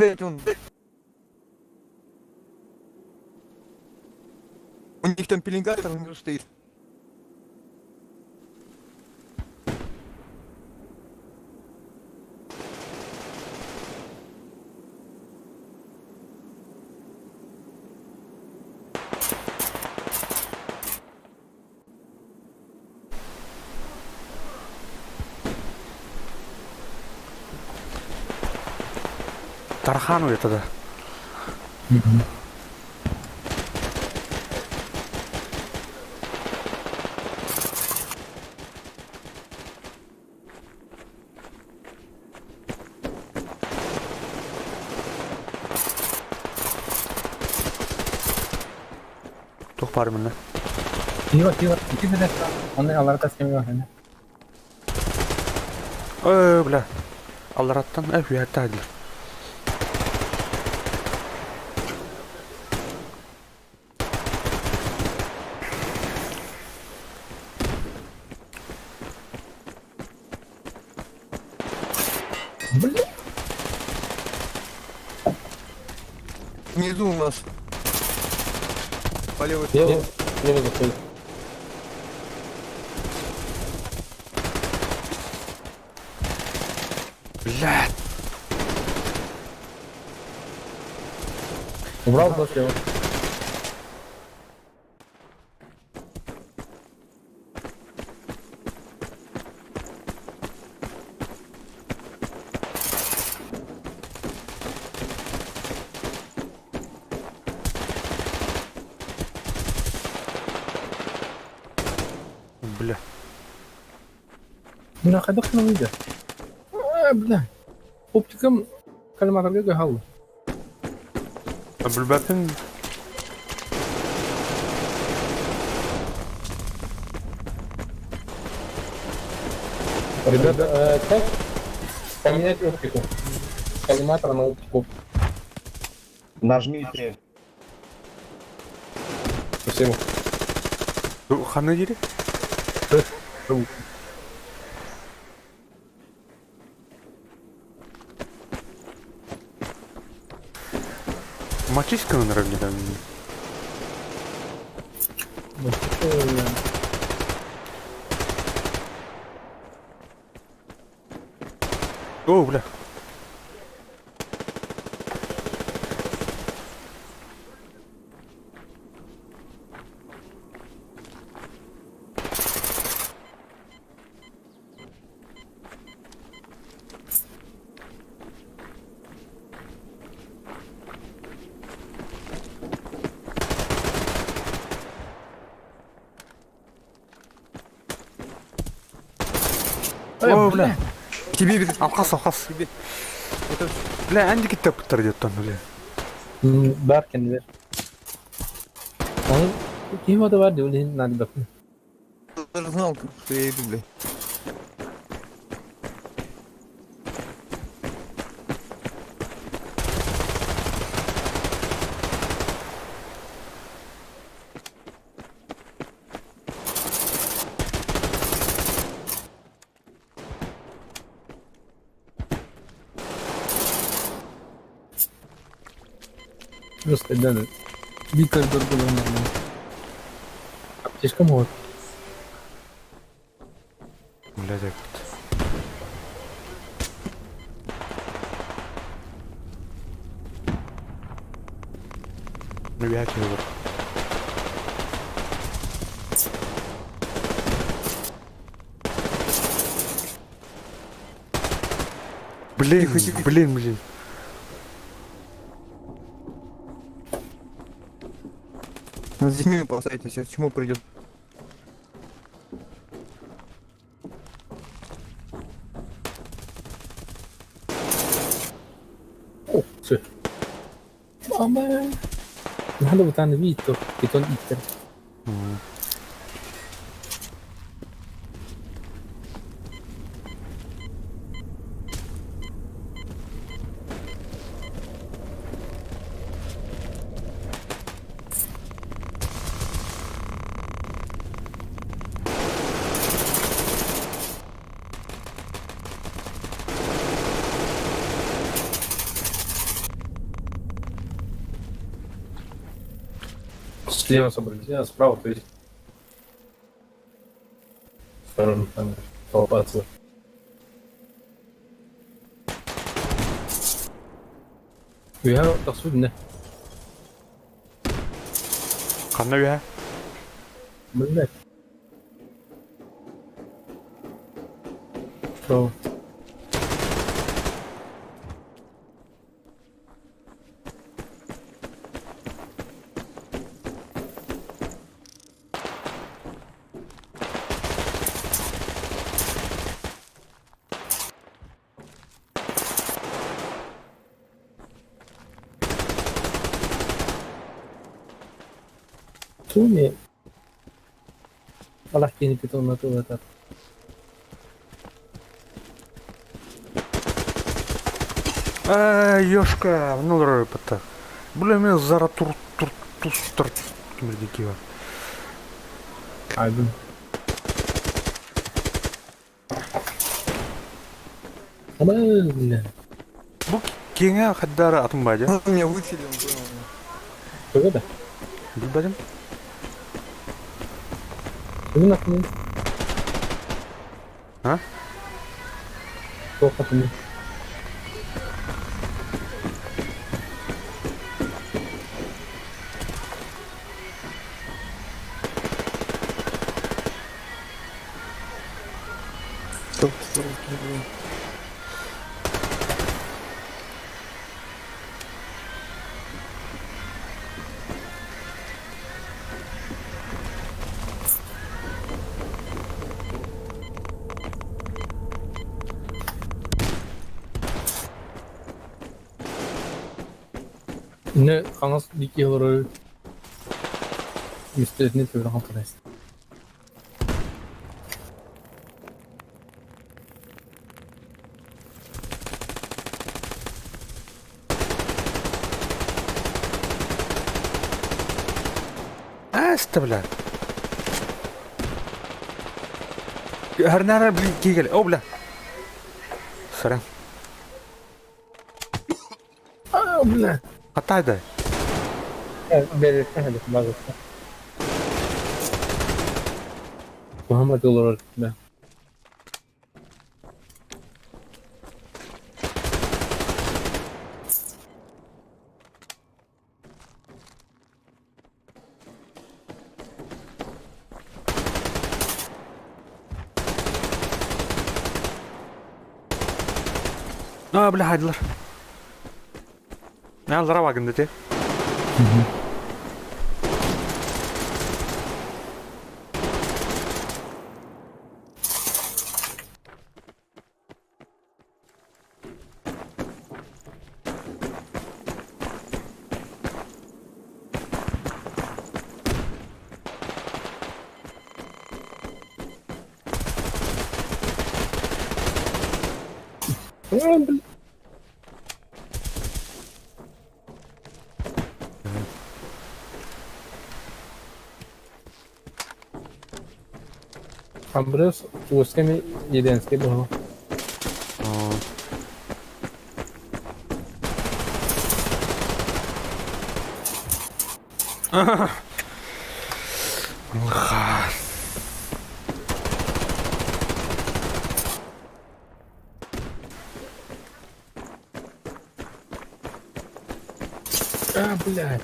Опять он. У них там пеленгатор внизу стоит. Тархан уйата да. Туох баар манна? Тиво, тиво, ити бile. Оны аларда семья. Ой, бля. Аллараттан э үһәттә хәдилер. Бля. Внизу у нас. По левой Лево, лево заходит. Бля. Убрал два слева. Бля. Бля, хайдах гына выйдет. А, бля. Оптикам кальмарга гахал. Бүлбәпин Ребята, как поменять оптику? Коллиматор на оптику. Нажмите. Спасибо. ханы дири? Мачиска наравне там. О, бля. О, бля. Тебе бежит. Алқас, алқас. Тебе. Это Бля, әнді киттеп бұттар деді бля. Бар кенилер. Оны ким ода бар дип надо бак. даже знал, что я иду, бля. Просто да. Виктор Доргулов. Аптечка может. Бля, деп. Ну, я тебе вот. Блин, Тихо, тихо. блин, блин. Надо здесь мимо поставить, сейчас чему придет. О, все. Мама. Надо вот там Вито, питон Иттер. Слева собрались, а справа, то есть. Сторон там толпа целая. Үһэ тахсыбыт Ханна үһэ? Блять. Справа. Туми. Аллах кини питон на ту это. Эй, Ёшка, ну пата. Бля, меня зара тур тур тустар кимирдикива. Айбын. Бля. Бу кеңе хаддара атын бадя. Он меня выцелил, понял. Что это? Билбедим. Вы нахуй. А? Плохо ты. Стоп, стоп, блин. Не, ханас дикий олорор. Мистерini төбөлө халтырайс. Аста, бля. Харнара, блин, кигел. О, бля. Сорян. А, бля. Хатайда. Бәрі база. Мухаммад олорор. Да. А, бля, хайдылар. Аллара вагында те. А, бля. Амбрес усками еденский был. А, блядь.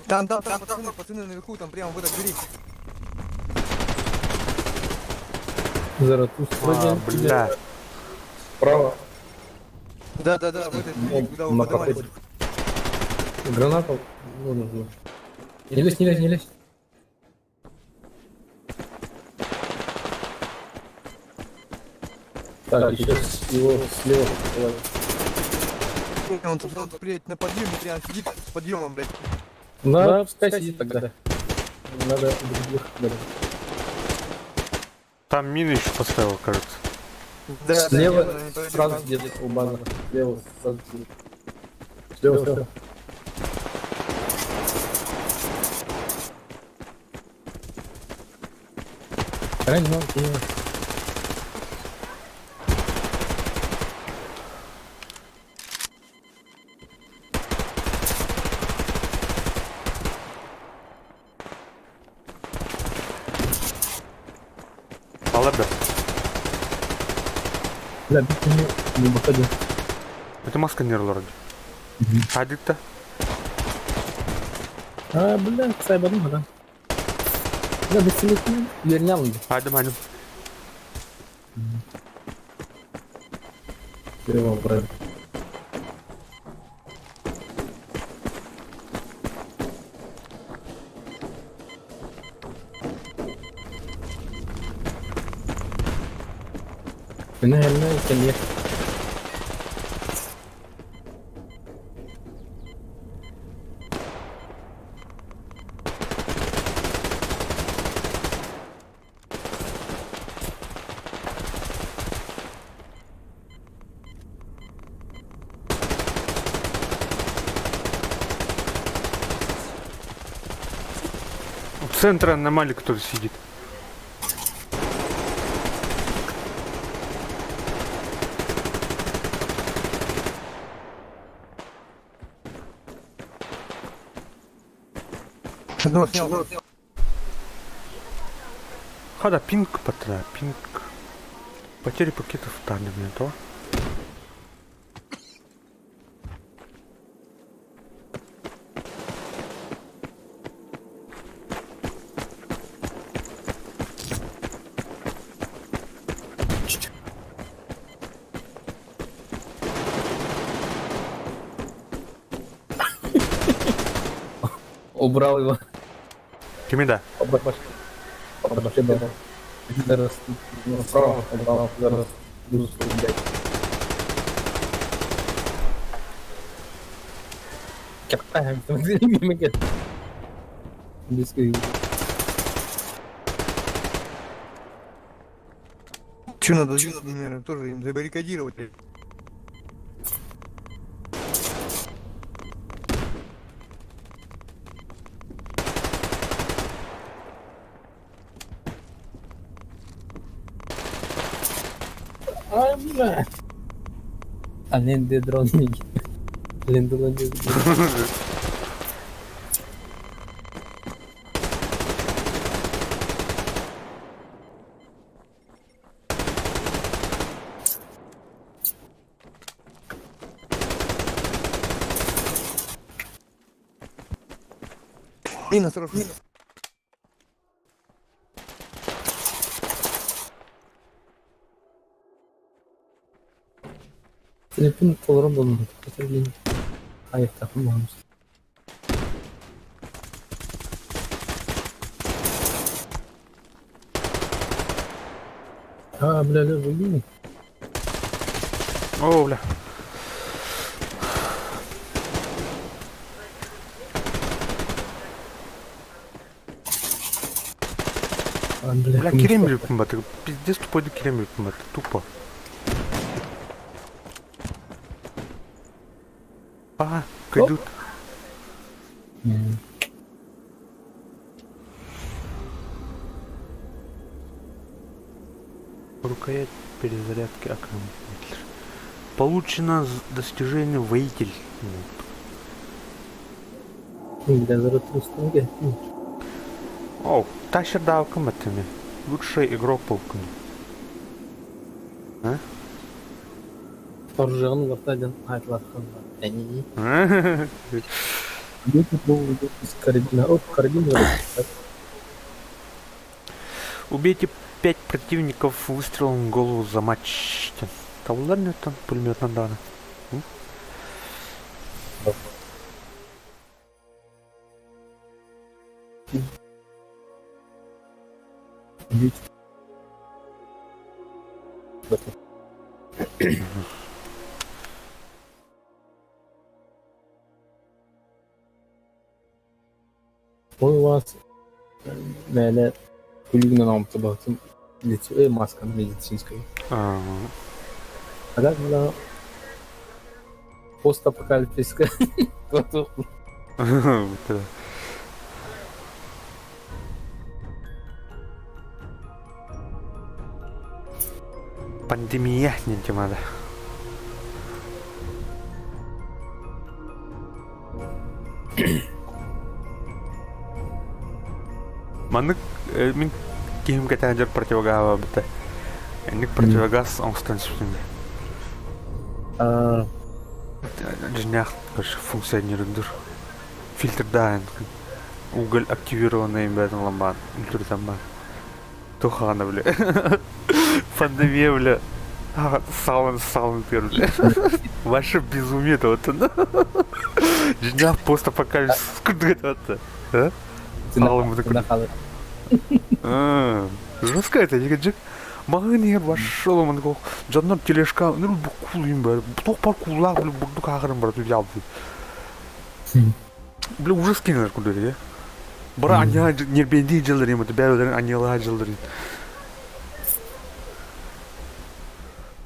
Там, там, там, пацаны, пацаны наверху, там прямо в этой двери. Заратустра. А, бля. Справа. Да, да, да, в этой двери, куда вы На поднимались. проходе. Граната. Ну, ну, ну. Не лезь, не лезь, не лезь. Так, сейчас его слева. Давай. Он тут, он, блядь, на подъеме прям сидит с подъемом, блядь. На, пускай сидит тогда. Надо других дать. Там мины еще поставил, кажется. Да, Слева да, я не пойду. сразу сидит у базы. Слева сразу сидит. Слева, слева. Правильно, понимаю. Алар да. Да, битini не выходил. Это маска не олорор. Хадикта. А, бля, сайбадым да. Да, бисмиллах, yerini alındı. Хайдым хайдым. Перевал, брат. Наверное, конечно. У центра на Малик кто-то сидит. Одного снял. Хада пинг потра, пинг. Потери пакетов тандем не то. Убрал его. Кимида. Зараз справа убрал, зараз буду стрелять. Че надо, делать, наверное, тоже им забаррикадировать. А, бля. А ленде дрон. Ленде ленде. Мина сразу. Телефон толрон болмады. Аяқтақын болмыз. А, бля, бля, вы О, бля. А, бля, Бля, Керем баты. Пиздец тупой да Керем баты. Тупо. А, кайдут. Рукоять перезарядки АКМ. Получено достижение воитель. Бля, заратустунге. О, тащер дал коматами. Лучший игрок полкну. Оружион вартаден айтлархан. Они. Из карабина. Оп, карабин. Убейте 5 противников выстрелом в голову за матч. Тавлар нет там пулемет надо. Ой, у вас, наверное, кулигна нам табатым лицо, маска медицинская. А, А так была постапокалиптическая. вот это. Пандемия диэн темада. Маннык мин киһим кэтээн дьон противогаһа быта. Инник противогаз оҥостон сүтүнэ. Дьиҥнээх короче функционирундур. Фильтрдаан уголь активированный бээтин ламбаан үлтүрүтэн баар. Тухаана бля. Пандемия бля. Салын салын тыыр бля. Ваше безумие это вот оно. Дьиҥнээх постапокалипсис курдук это вот. А? Салын курдук. Жестко это, дьик. Маҕан иһэр вошел он дьоннор тележка ну кулуйум баар туох бар куулаах били бурдук ааҕарын барыт үлэлээбит Бля, ужас кинилэр курдук этэ. Бара аньаа ньирбиэндии дьылларын это бэйэлэрин аньыалаһа дьылларын.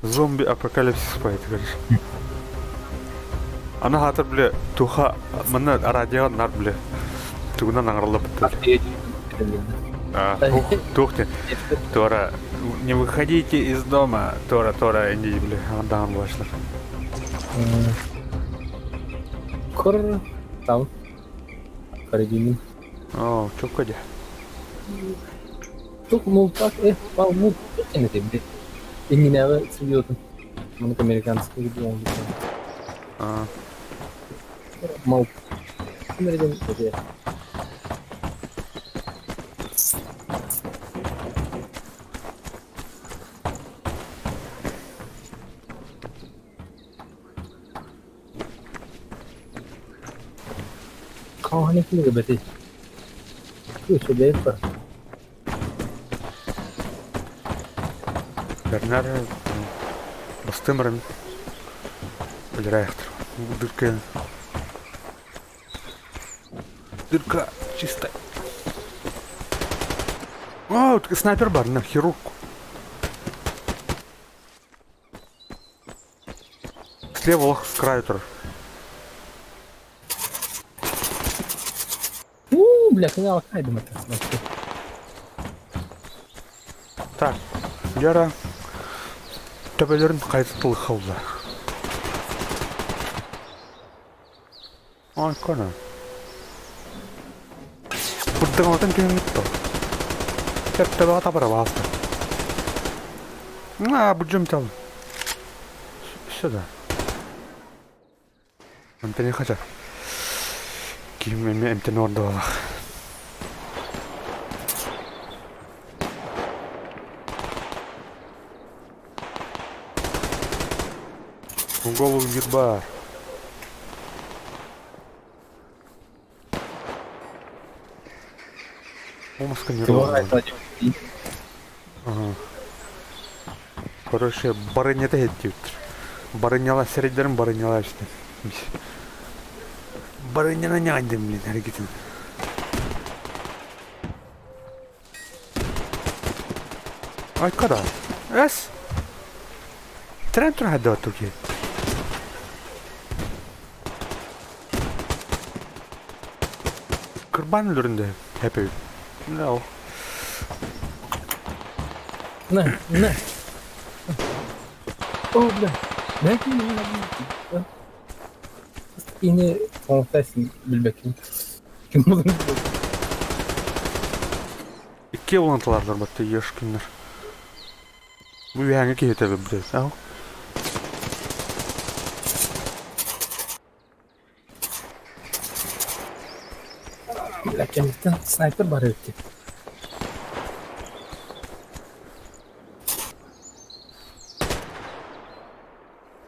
Зомби апокалипсис поэт, короче. Аны хаатыр, бля, туха манна радиоҕа нар, бля, тугунан аҥарыллабыттар. Туох диэн Тора, не выходите из дома, Тора, Тора, инди, бля, даҕан булашлар. Кор там. Карабинин. О, чокко дьэ. Тук мултак э пал мул это блядь. Иннинээҕи сидиотун. Маннык американский регион. А. Мал. Американ эти. Хааһын киирбэтий? Үчүгэй ба? Бернар бастымырын өлөрөөхтөр. Дырка Дырка чистая. О, снайпер бар, на хирург. Слева лох с краю турар. Уу, бля, кыҥаабакка хайдым это. Так, Яра төбөлөрүн хайытытыл халла. Ой, кона. Бырдыҥалатын түһүммүт то. Сөп төбөҕө табара баалта. А, будем тал. Сюда. Эмтэни хача. Ким эме эмтени ордуалах. Голову герба. Масканирован. Ага. Короче, барынята хеттиуттар. Барыняла сирэйдэрин барыняла işte. Барыняна ньаандым блин әргитин. Ай, када? Эс? Трен турар туки. Кырбан өлөрүндө хэппи. No. На, на. О, бля. Ини тоҥхтайсың билбэккин. Ким болуун Икки улантылар батты ешкиннер. Бу үһээҥҥэ киһитэ эбит Ау. Бля, кэнниттэн снайпер бар эбит дии.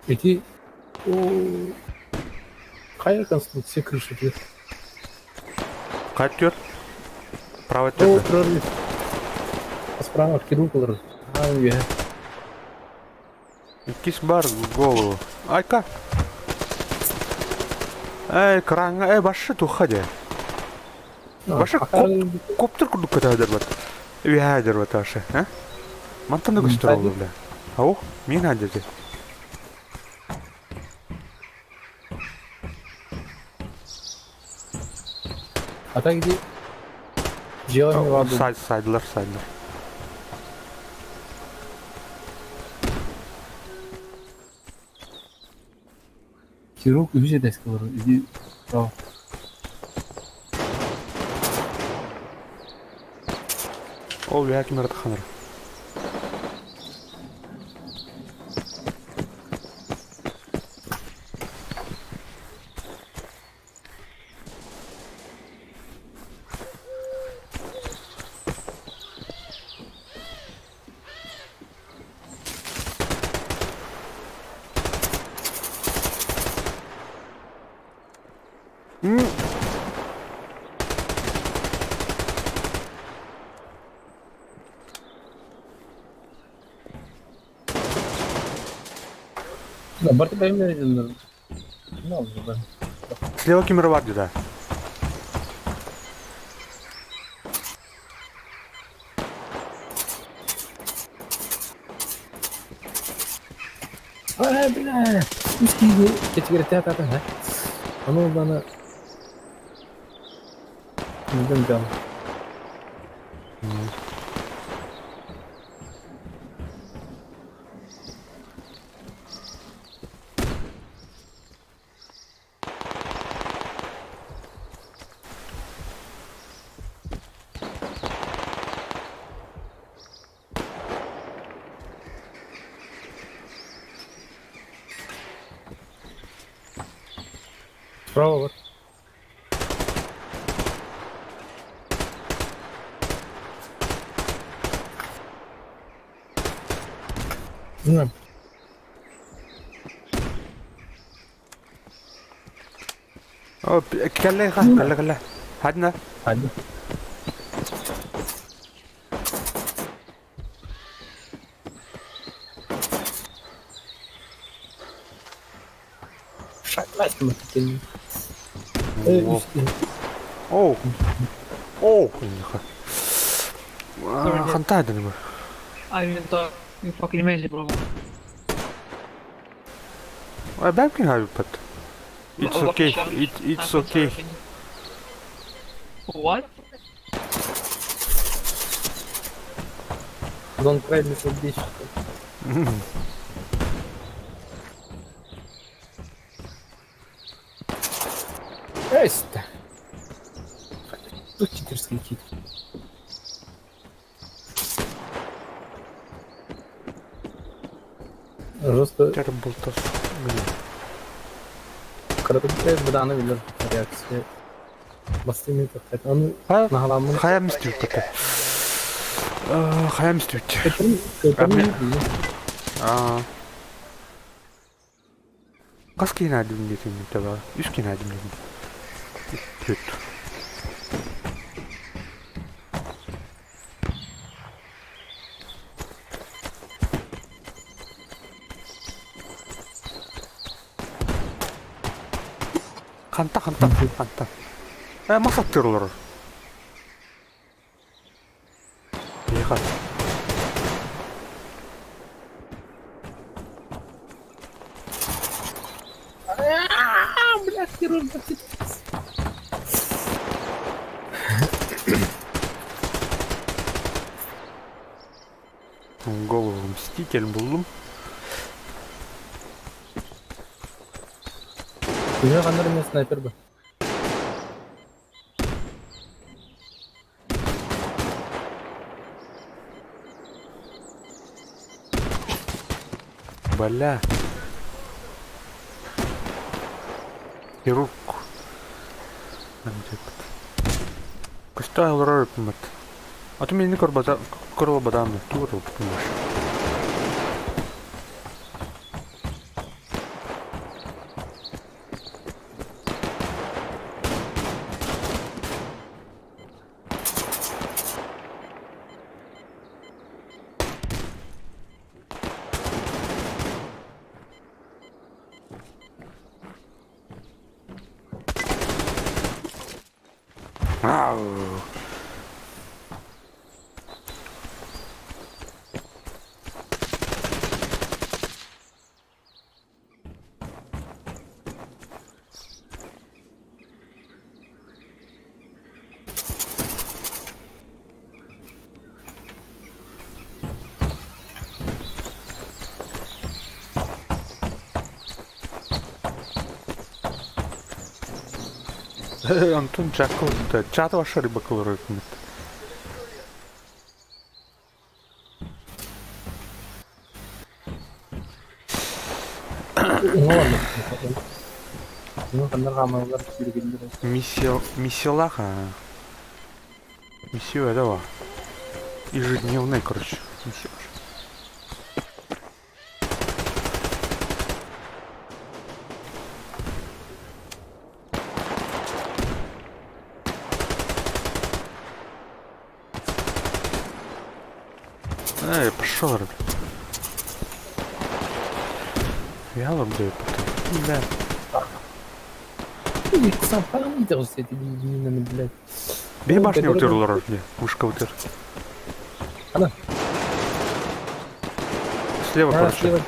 Ити хайа конструкция крыши диир. Хайа түөр? Право О, өттүгэр. прорыв. Справа хирург олорор. Аа, үөһэ. Иккис бар голову. Айка. Эй, кыраҥҥа, эй, башы туха дьэ. Башы коптер курдук көтөөдөр бат. Үөһээ бат ашы, а? Мантан да көстөр ол бля. Ау, мин адети. А так где? Дьиэҕэ ваду. Сайдылар, сайдылар. Хирург үһүс этээскэ олорор, иди справа. Ол үөһэ ким эрэ тахханар. Да, барты бэйэмнэр Ну, да. Слева ким эрэ баар дии да. Ай, бля! Үс киһи кэчигирэтэ атаата, ха? Ону бана Мидем дьон. Справа вот. На. О, кэллэ кэллэ кэллэ. Хадна. Хадна. Оо. Оо. Хантаа дэнэ. I thought you fucking amazing, bro. А бэмкин хайпат. It's okay. It's okay. What? Don't cry, little bitch. Эста. Тут читерский кит. Жестко. Болтас. Кыргызча быдааны билэр реакция. Бастыймы тоқтайды. Оны нагаламын. Хайа мистүүт. Хайа мистүүт. Аа. Хас киһи наадым диэтин таба. Үс киһи наадым диэтин. Түт. Ханта ханта ханта. Э масаттыр олорор. Ехал. Бля, хирург. Голову мститель буллум. Күнө кандар мен снайпер ба. Бля. Хирург. Кыста олорор пымат. А то меня корбата корла бадан тур пымаш. Ау. Антон чака чата ваша рыба колорит. Миссия, миссиялаах Миссию этого. Ежедневный, короче. Миссия. Эй, пошел, ребят. Я вам даю потом. Да. Бей башню утер, не, вышка утер. Она. Слева, короче. Слева.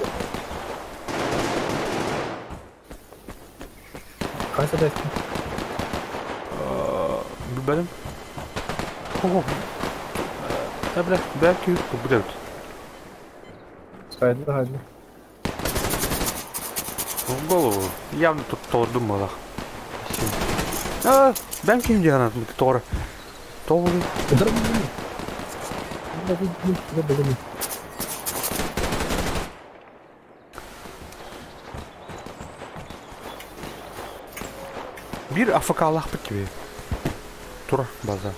Кайсы да? Билбэтим. Ого. Э, бля, бля, күйүк будет. Хайда, хайда. В голову. Явно тут толдумалах. А, бәм ким дигән ат тора. Толы. Бир АФК Аллах бит тебе. Тура база.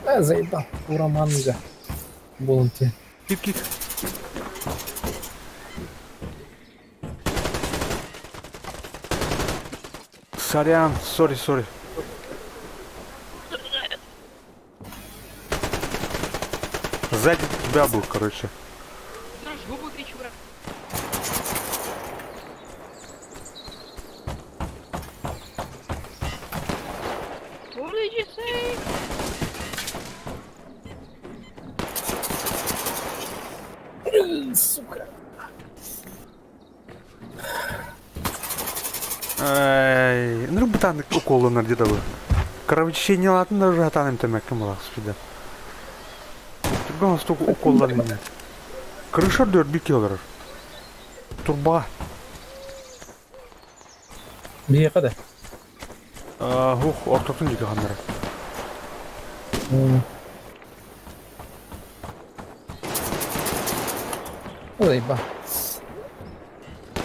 Э, заебал. Ураманга. Болон те. Кип-кип. Сорян, сори, сори. Сзади тебя был, короче. Губы кричу, брат. What did you say? Сука. Ай, ну бутан уколы где-то вы. Кровотечение ладно, даже атаным там яким спида. Другого столько уколлар нет. Крыша дör bir килограмм. Турба. Бие када? Хух, ортотун диги ханнара. Заебал.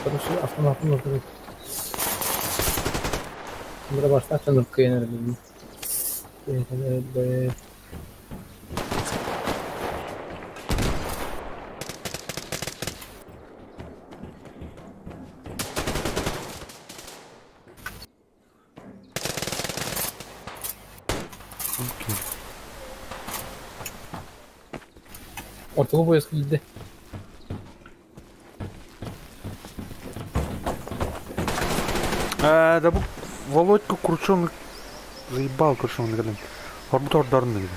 Короче, автоматом нужно. Башта чындыр кыйын эле. Окей. Ортого поезд кийди. Да бу Володька Крученый заебал, короче, он когда. Хорбутор дарны.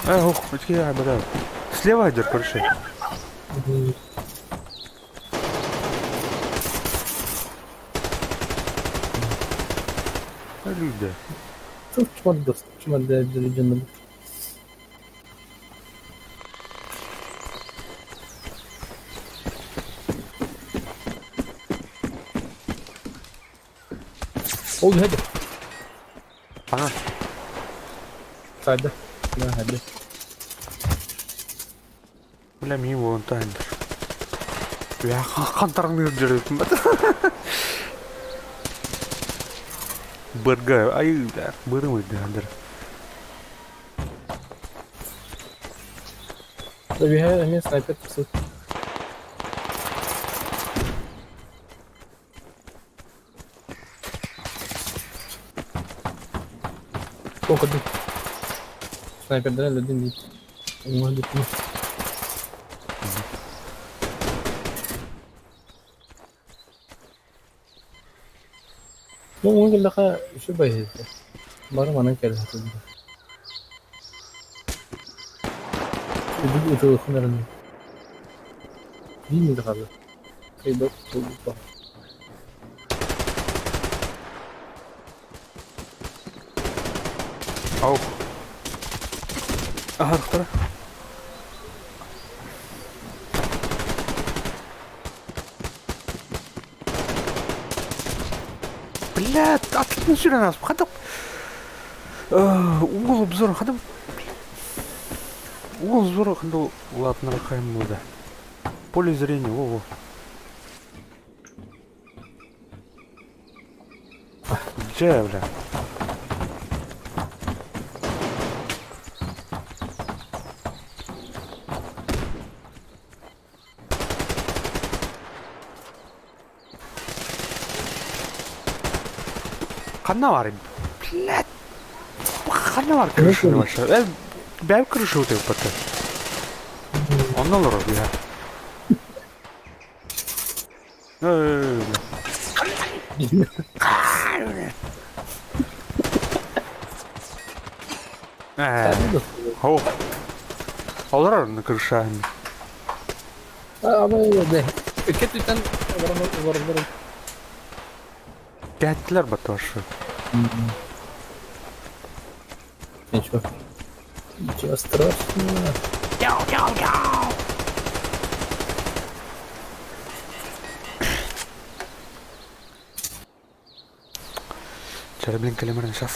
Эх, ух, я бля. Слева идет, короче. Люди. Тут чмат чмат легенда. Ол hadi. Ана. Hadi. Да, hadi. Бля, мин вон там. Я хантарны жүрөтүм. Бырга, ай, бля, бырым өйдө Забегай на снайпер псут. Сколько тут? Снайпер, да, один бит. Может быть, Ну, мөн лаха үчү байы. Бары манан келе хатылды. Үдүг үтө хунарын. Бин дагы. Кайда тулупа. Ау. Аһархтара. Блядь, атын сүрэн ааспыт. Хата угол обзор хата угол обзора ханда улаатынара хайым да. Поле зрения, во-во. Дьэ, бля. Ханна баар Блядь. Ханна баар крышаны вообще? Э, бэйэм крыша утуйбата. Онно олорор бля. Э, О. Олорор на крыша. Кэттилэр батошы. Ничего. Ничего страшного. Чара, блин, калимарный сейчас.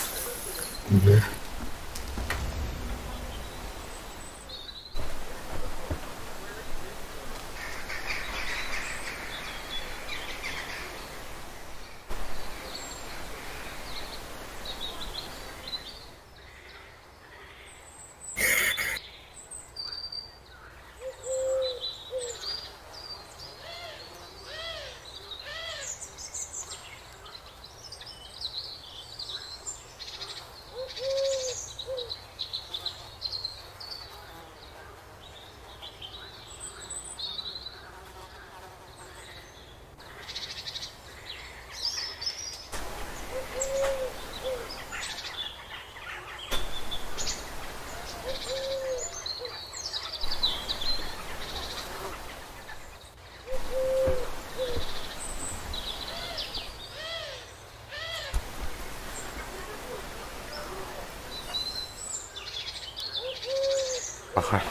Аха.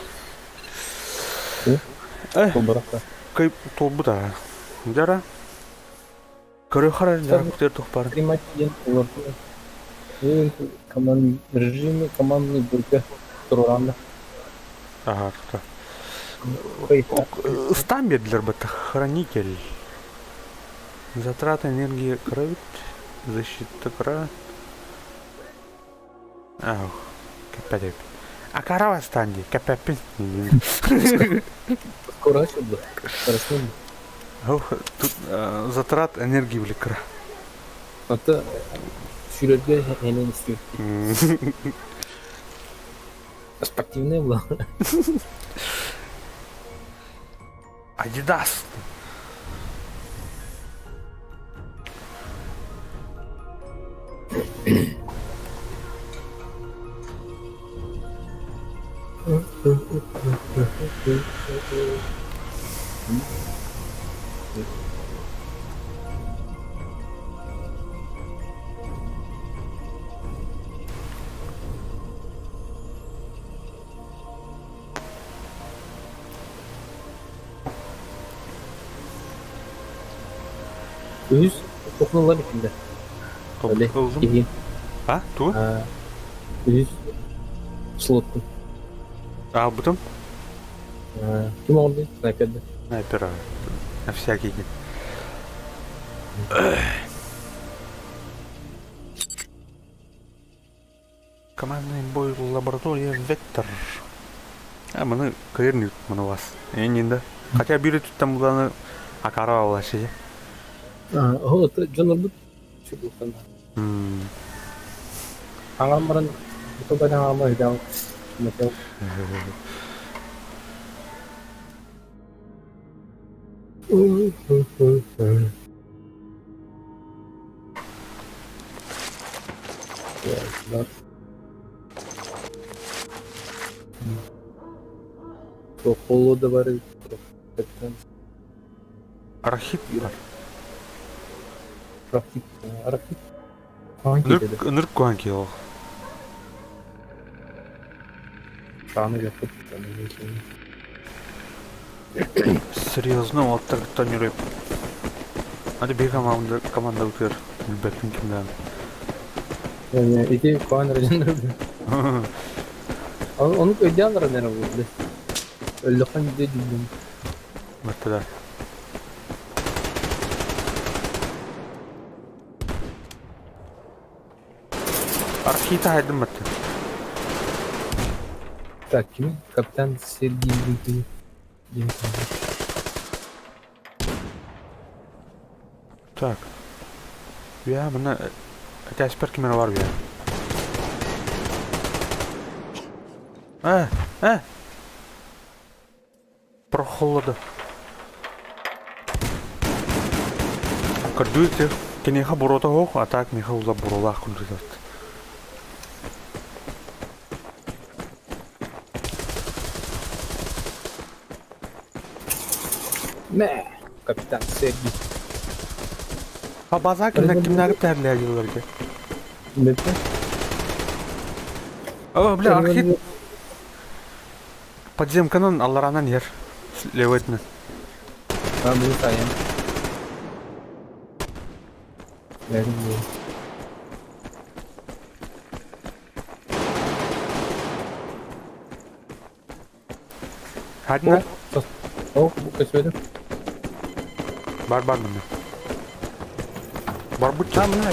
Э, кый толбута. Жара. Көрө хара жара күтер тухпар. Примать ден команд режиме командный борьбе туруранда. Ага, тута. Ыстан бердилер бата хранитель. Затраты энергии крови, защита крови. Ах, капец. А корова станди, капец. Скоро было. Хорошо. Ох, тут затрат энергии блекра. Ата сүүрэргэ энен истибит. Спортивная была. Адидас. Үһүс кухнулар итинде. Öyle. Киһи. А, ту? Үһүс слоттун. А, бутум? Ким оҥорду? Снайперді. Снайпер. На всякий. Командный бой лаборатория Вектор. А, маны кырнют маны вас. Энин да. Хотя били тут там главное акарава вообще. А, о, дьон ылбыт. Чугуттан. Аҥан баран, бу аҥан баран өйдөөн. Холода бар. Архип. Архип. Архип. Нырк куанки ол. Сааны үөппүт. Серьезно, уолаттар кытта ньурай. Ады биһи команда командабытыгар билбэппин кимнээн. Ити куһаҕан эрэ дьоннор. Ону өйдөөн баран эрэ буолла. Өллөххөн дьэ дьүллүм. Баттыда. Архита хайдым батты. Так, ким? Капитан Сергей Дмитриев. Так. Я мына этээспэр ким эрэ бар бия. Э, э. Прохоллода. Көрдүүр сир. Киниэхэ буруота суох, а так миэхэ ула буруолаах курдук Мэ, капитан Сергей. А база кимнәк кимнәк тәрләделәр Бетте. О, бля, архив. Подземканан алларанан ер. Левый өттүнэн. А, бу сайын. Бәрін Хадина? О, бу көспөтүм. Бар бар мында. Бар бут. А, мына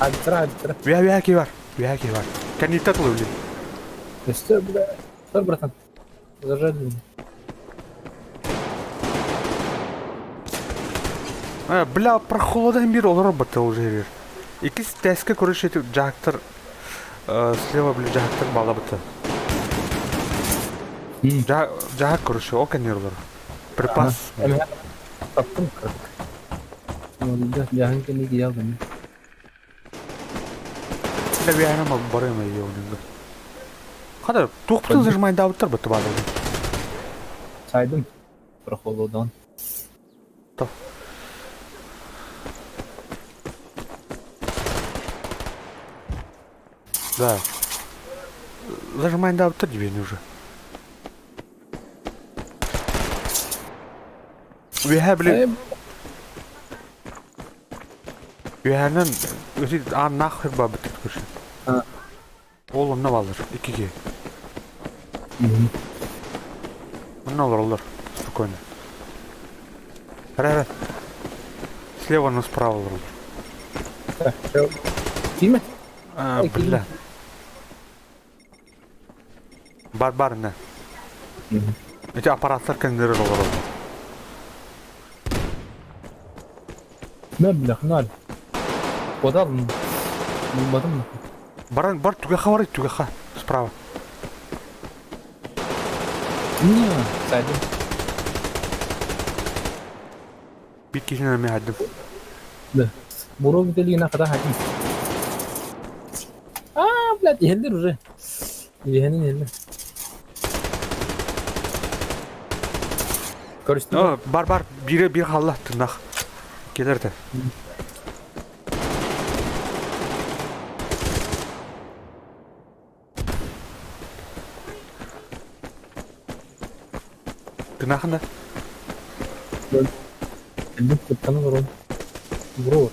Альтра, альтра. Вя вя ки бар. Вя ки бар. Кэнниттэ тулу блин. Өстө, бля. Стой, братан. Зажали меня. Э, бля, прохолодан бир олорор батта уже бир. Иккис тэскэ короче эти жаактар слева бля жаактар бала батта. Жаак короче ол кэннир олорор. Припас. Эмэ таптым кырк. Да, жаһын кэнни киһи алдым. Бля, вяна барыма еунинга. Хада, туохпутун зажимайдаабыттар батта баада. Сайдым. Прохолодан. То. Да. Зажимайдаабыттар дибени уже. Үөһэ били үөһэнэн аан нахер бабыт көрсө. Ол онно баалар иккиге. Онно олороллор спокойно. Ара ара. Слева, но справа олороллор. Киирмэ. А, бля. Бар бар не. Эти аппараттар кэннилэрэ олороллор. Мэ бля, хнал. Куоталым. Булбатым. Баран бар түгэхэ бар түгэхэ справа. Не, сайдым. Биир киһини эмиэ хайдым. Да. Буруо бүтэлигинэ хата хатым. А, блядь, иһэллэр уже. Иһэнин иһэллэр. Көрүстүм. О, бар бар биирэ биир хаалла тынах. Кэлэр да. Тынахын да. Элбэх куттана олорон. Буруо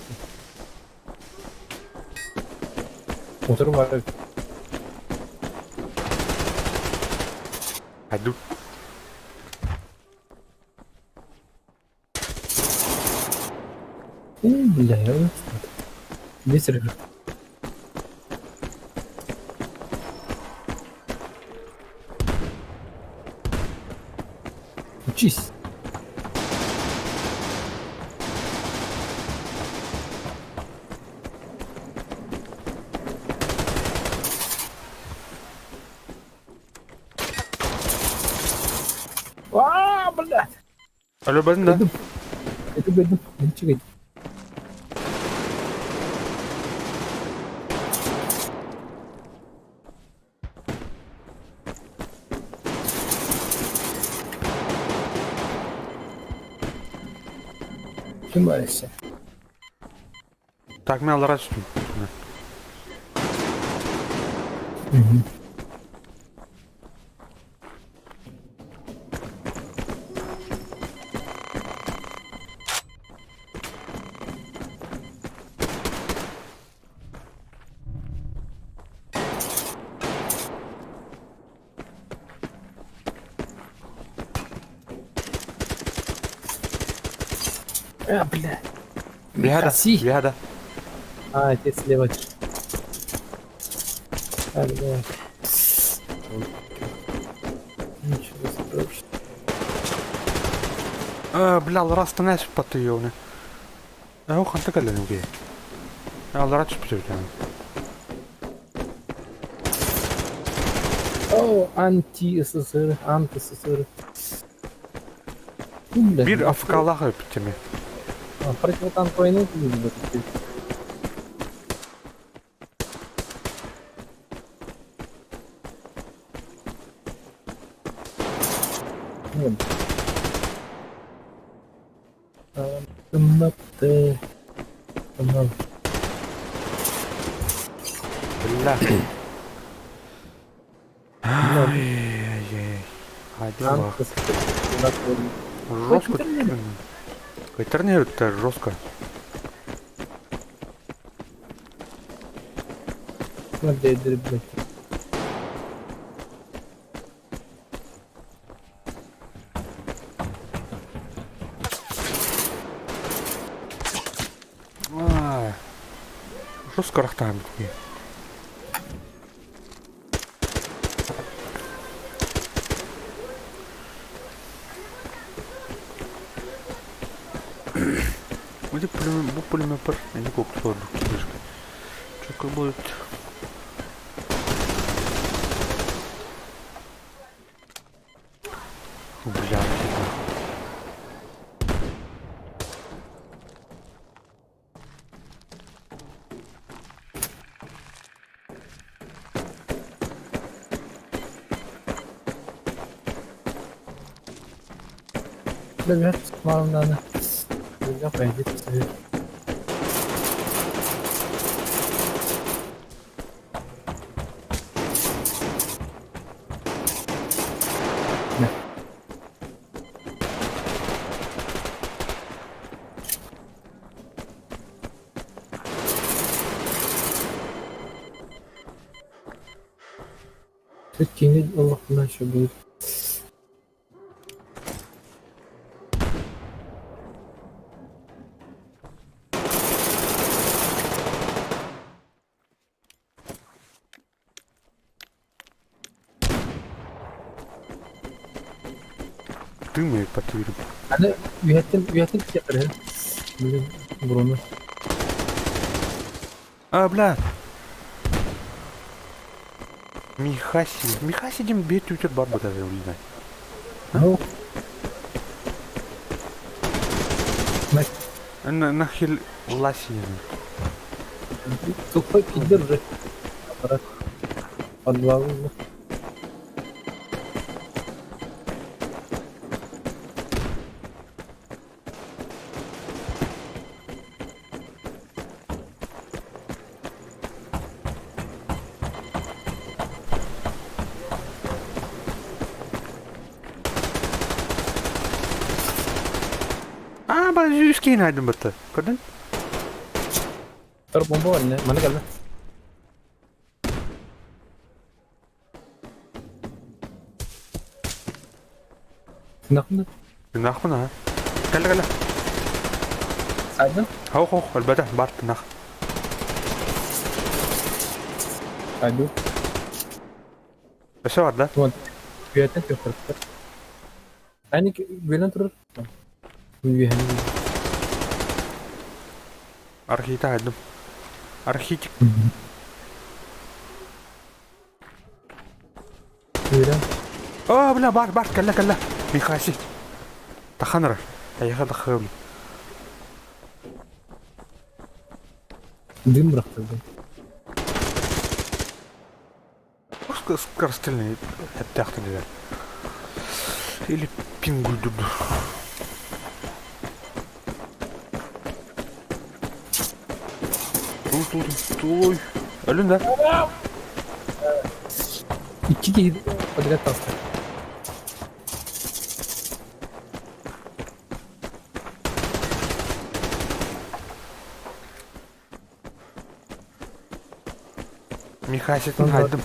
Утары баар Хайду. Бля, я Ветер. Учись. А, блядь! Өлөрбөтүн да? Эдим, эдим, эдим. Ким бар эссе? Так, мен аллара түстүм. А, бля. Бляда, Хаси. бляда. А, отец слева. Так, давай. Ничего страшного. А, бля, раз тэнэс патыйовны. Ээ, ханта кэлэн үгүй. Аллара түспүт эбит. О, анти-СССР, анти-СССР. Ну, бля, Биир АФК-лаах эбит эми. А, противотанковой войны не будет. Нет. МТ. Бля. Ай-яй-яй. Адилах. Жестко. Интернет-то жестко. Смотри, блядь. Ай. Жестко рахтаан битги. Где пулемет, бу пулемет пар, я не куплю, Что будет? Бля, типа. Бля, мам надо. Бля, пойди, посмотри. Прикинь, Аллах, еще будет. Дымы потырим. Аны үһэттэн үһэттэн киэхэрэ. Блин, брону. А, бля. Михаси. Михаси дем бет үтер бар бу даже блин. Ну. На нахил ласин. Тупой пидор же. Аппарат. Подвал. А, ба үскейін айдым бітті. Көрдің? Тор бомба бар, мана калды. Нахмын? Нахмын, а. Кәлі, кәлі. Сайдын? Хау, хау, әлбәті, бар, нах. Сайду. Өсі бар, да? Вот. Үһэттэн киэхэрэ. Ани бөлөн турар. Үһэни. Архита айдым. Архитик. Үһэн. А, бля, бар, бар, кәлі, кәлі. Михаси. Таханыр. Аяға тахырым. Дым бырахтырды. Скорострельный әптәқтің Или пингульдуду. Тул, тул, тул. Өлін да? Икки киһи подряд таста. Михаситін айдым.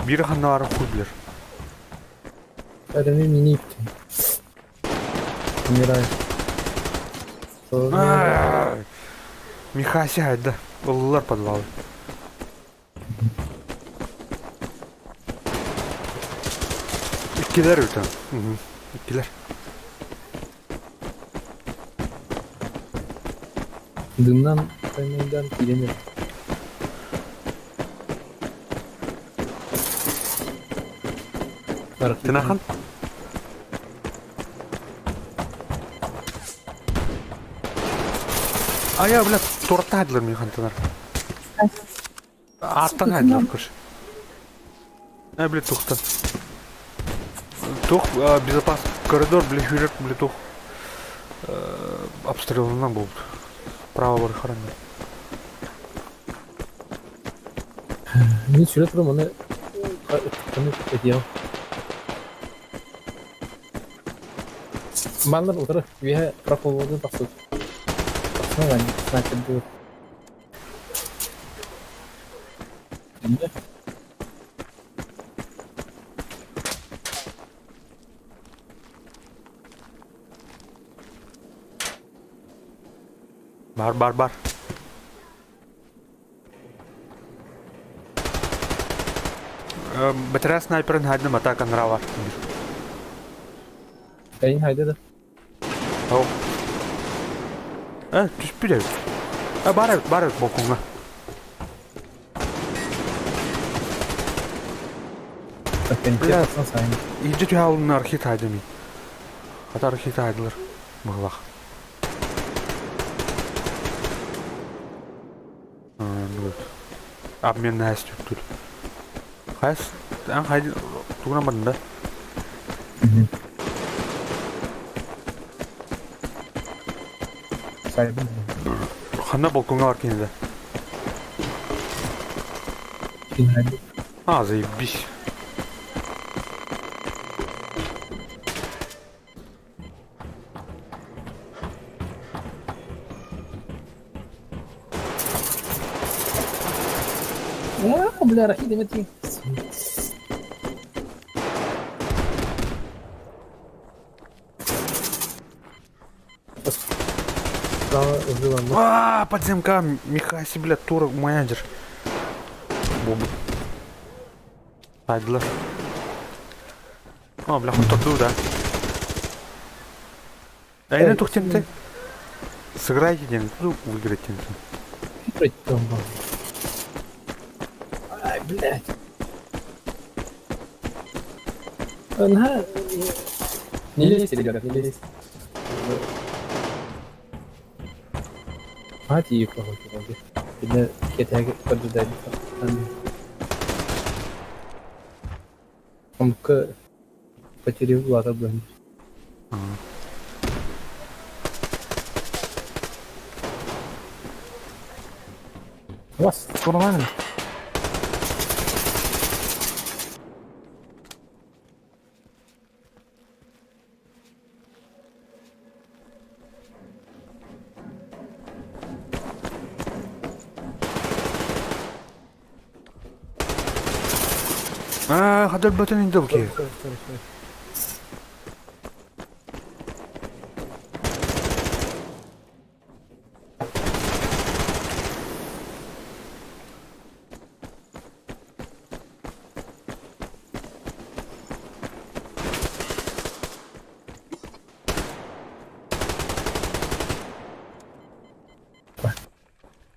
Бір ханнары хуй білер. Это мини Умираю. Михася хайда. Ыллылар подвалы. Иккилэр үтэн. Иккилэр. Дымнан таймайдан киирэн Тынахан? Ая, бля, туораттан хайдылар мин хантанар. Ааттан хайдылар көрс. Э, бля, тухтан. Тух, безопас коридор, бля, хүрек, бля, тух. Обстрелынан болду. Право бар харанна. Мин сүрэ турам, аны этиэм. Маннар утары үөһэ проколуоду тахсыбыт. Тахсына снайпердыыр. Бар, бар, бар. Бэтэрээ снайперын хайдым атака нрава. Эйин хайда да. Ау. Э, түспүт эбит. Э, бар эбит, бар эбит балкоҥҥа. Бля, иһирдьэ түһэ алынна архит хайдым. Хата архит хайдылар. Быһылах. Обмен наһаа түктүр. Хайс, эн хай тугунан бардын да? Сайбын. Ханна балкоҥҥа бар кинилэр? А, заебись. А, бля, рахи демети. А, подземка, Михаси, бля, турок, менеджер. Бобу. Айдылар. А, бля, хотторду, да. Эйне тухтемте. Сыграйте день, ну, выиграть день. Ай, блядь. На... Не лезьте, ребят, не лезьте. Мать ее вроде. Видно, я поджидать. Он к потере глаза блин. У вас нормально? Аа, хадar бөтен инде бу ки.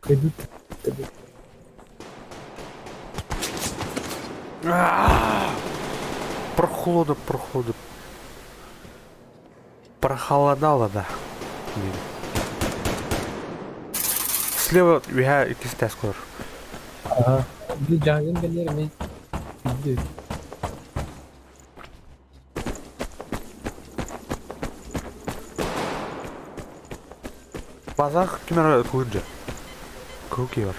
Пойдут. Прохолодо, прохолодо. Прохолодало, да. Слева үһэ иккис тэс көр. Ага. Били жангын кэлэр мен. Базах кимер курджа. Круки бар.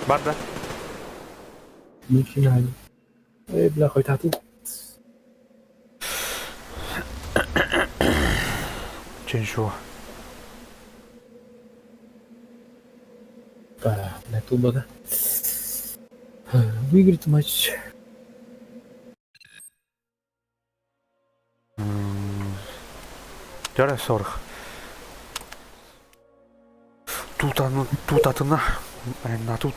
Бар да. Начинали. Эй, бля, хоть а тут. Ченшо. Бля, туба, да. Выиграть матч. Төрө сорох. Тутаны тутатына на тут.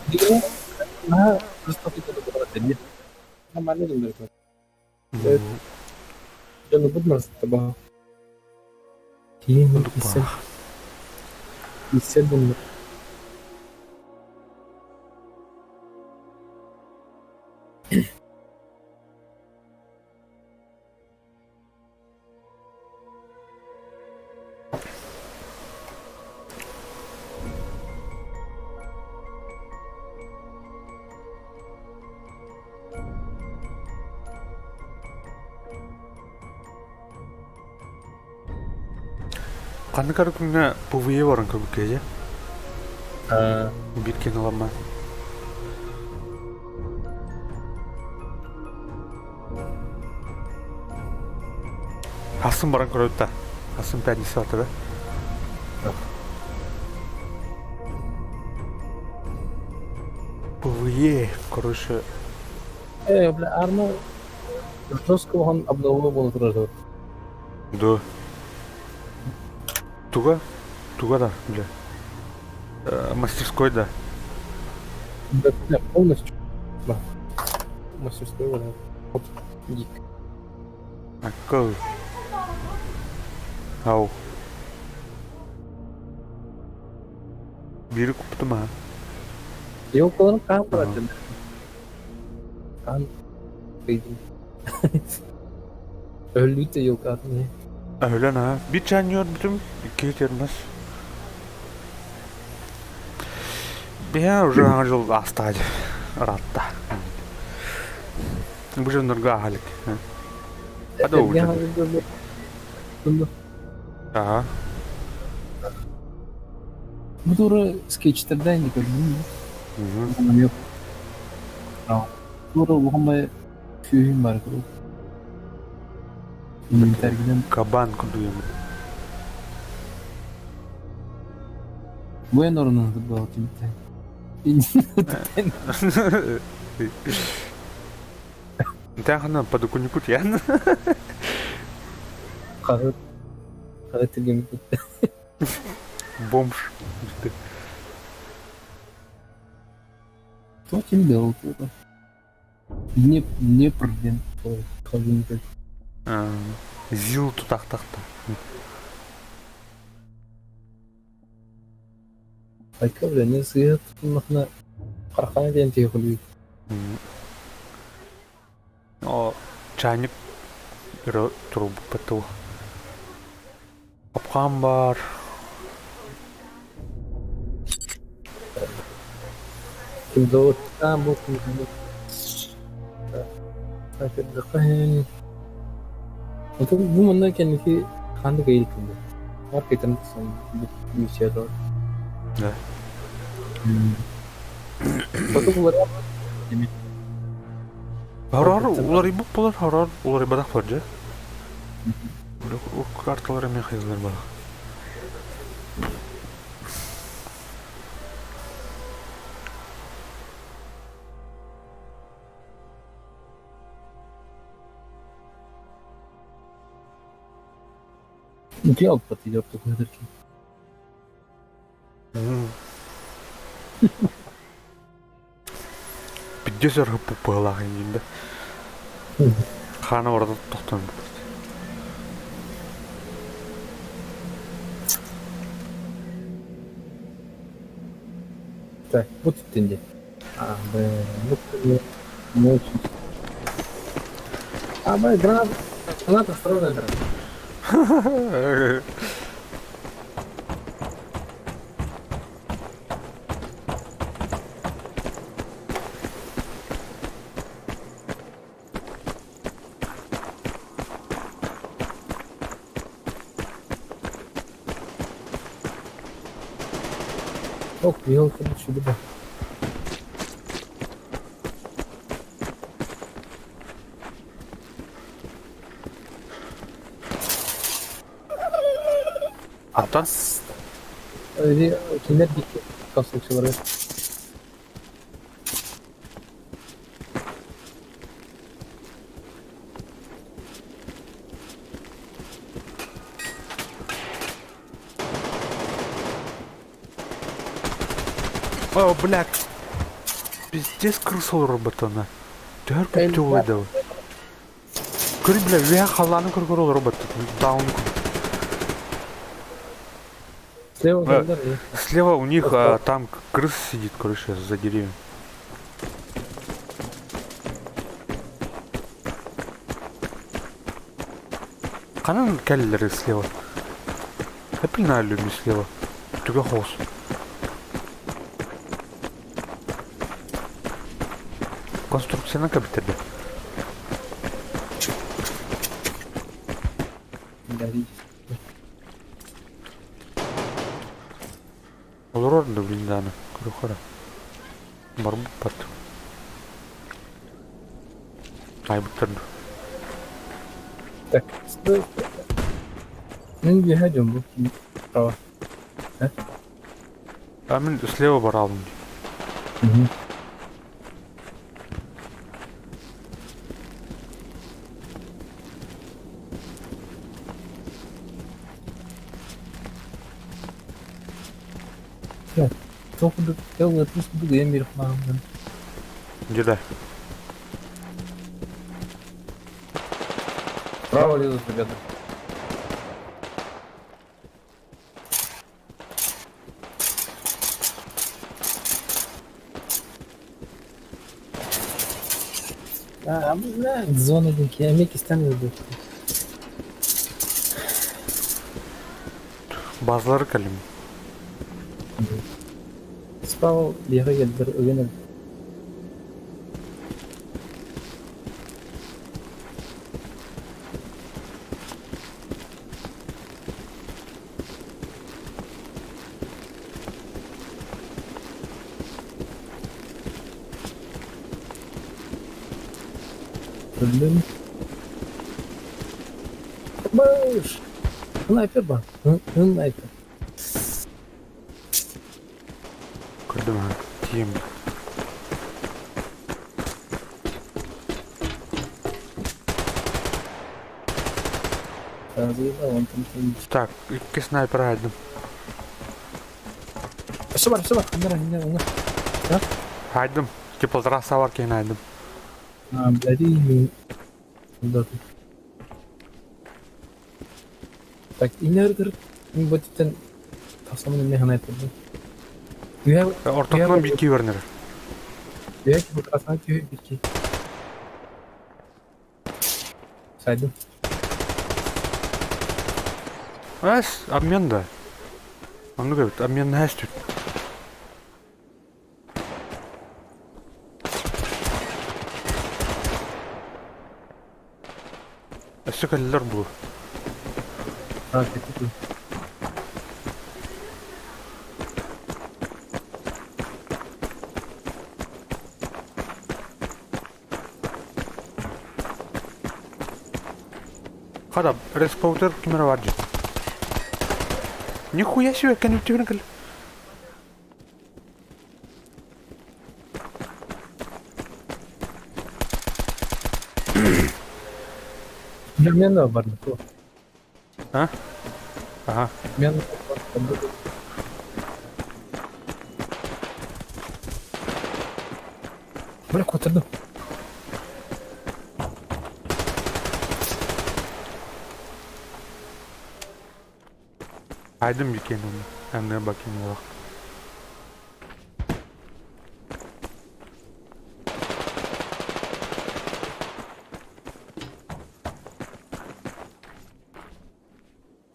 Ханнык эрэ күҥҥэ ПВЕ баран көбүккэ Биир киэн ыламма. Асын баран көрөбүт да. Асын пятница атыга. ПВЕ, короче. Бля, арма жестко он обновил был тоже. Да. Туга? Туга да, бля. Мастерской да. Да, бля, полностью. Да. Мастерской, бля. Вот, дик. Аккыл. Ау. Бири куптум а. Елкаларын хаан баратын. Хаан кыйдым. Өлүүтэ елкатын. Өлөн а. Bir чаньор бүтүм, икки термес. Бия уже аңа жыл астады. Ратта. Бу жоннорго ахалик. Ада Ага. Бу тура скетчтерден көрдүм. Тура улахамай сүүһүн бар курдук. Инвентарьгынан. Кабан курдук. Бу эн орнун был тимте. Тахана подоконнику ян. Хагы хагы тилгем. Бомж. Что тем делал тут? Днепр, Днепр, ден. Зил тутах-тахта. Айка, бля, не сыйат, нахна кархана ден тихолуй. О, чайник трубу поту. Апкан бар. Ким там был Бу манна кэнники ханнык ыйылтылды. Маркетин бу миссия Да. Потом улар Харар улар ибук болар, харар улар ибадах бар же. Карталар эме хайзлар бар. Где алпат идет такой дырки? Пиддесер пупалах инде. Хана орда тоқтон. Так, вот тут А, б, ну, не очень. А, б, граната. Граната, осторожно, граната. Ох, елка, чудо. Антон? Кинер дикки конструкциялары. О, бля, пиздец крыса роботана. Төһөр көптө улайдабы. Көр, бля, үөһэ халлааны көр-көр олоробот. Даун. Слева Э, кэллэр. Слева у них а, там крыса сидит, короче, за деревьями. Ханан кэллэр слева? Эппин слева. Түгэ хоос. Конструкцияны кэбитэрдэ. Олорор да блинданы. Көрөхөрө. Барбыппат. Айбыттар. Так, стой. Мин үөһэ дьон бу. Право. А мин слева баралым. Угу. Туох курдук, тус курдук ыйан биэрэх баҕам. Где Право лезут, ребята. А, бля, зона динки, я стан ведут. Базлары кэлим. Справа бега келдер, өгенер. Блин. Быш! Снайпер бар. Снайпер. Көрдүм ха. Тием. Заебал, он там там. Так, икки снайпер айдым. Все бар, все бар. Андара, не, не. Айдым. Типа трасса бар кейин айдым. А, блядь, и Куда ты? Так, инер вот тен тасамын эмне хана айтты. Үйә Ортотунан бики вернер. үйә ки бутасына түйө бики. Сайдым. Эс, обмен да. Он говорит, обмен на тут. Өссө кэллэр бу. А, кетти. Хада, респаутер кимера бар же. Нихуя себе, кән үттүгүн кэл. Мен да бар. А? Ага. Мен Бля, көтөрдүм. Айдым бикен оны. Әңгә бакин олақ.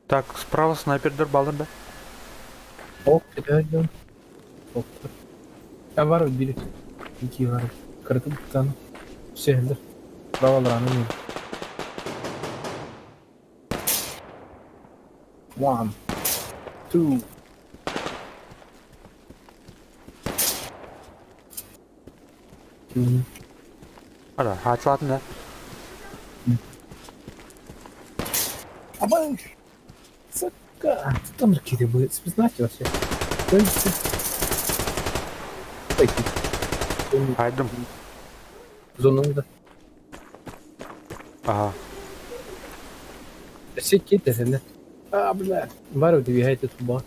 Так, справа снайпердер балыр да. Ок, кетеді. Ок. Я бар бир. Ики бар. Кыртып тан. Все, Право раны мен. One, two. Two. Ада, хатсатын да. Абай! Сука! Там ракеты были. Спецназ вообще. Айдым. Зонаны да. Ага. Все кетті А, бля. Бар выбегайте труба.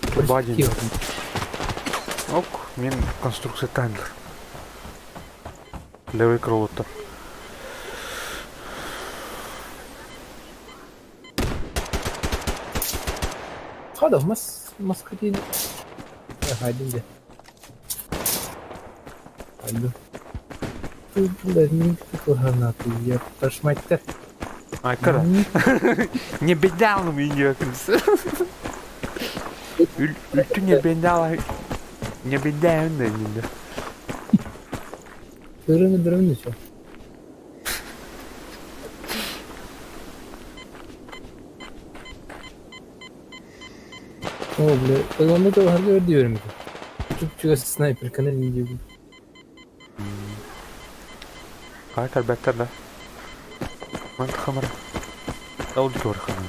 Труба один. Мин конструкцияттан дыр. Левый крылоттан. Хада мас маскатин. Хайдын де. Хайды. Блядь, не гранату, я пошмать-то. Ай, кара. Не бедал меня. Үлтү не бедал. Не бедал не. Дырыны дырыны все. О, бля, онно да harbi diyorum. Чуп-чугас снайпер канал не диэбит. Хай кэлбэттэр да. Мантык хамара. Ол диэки барахана.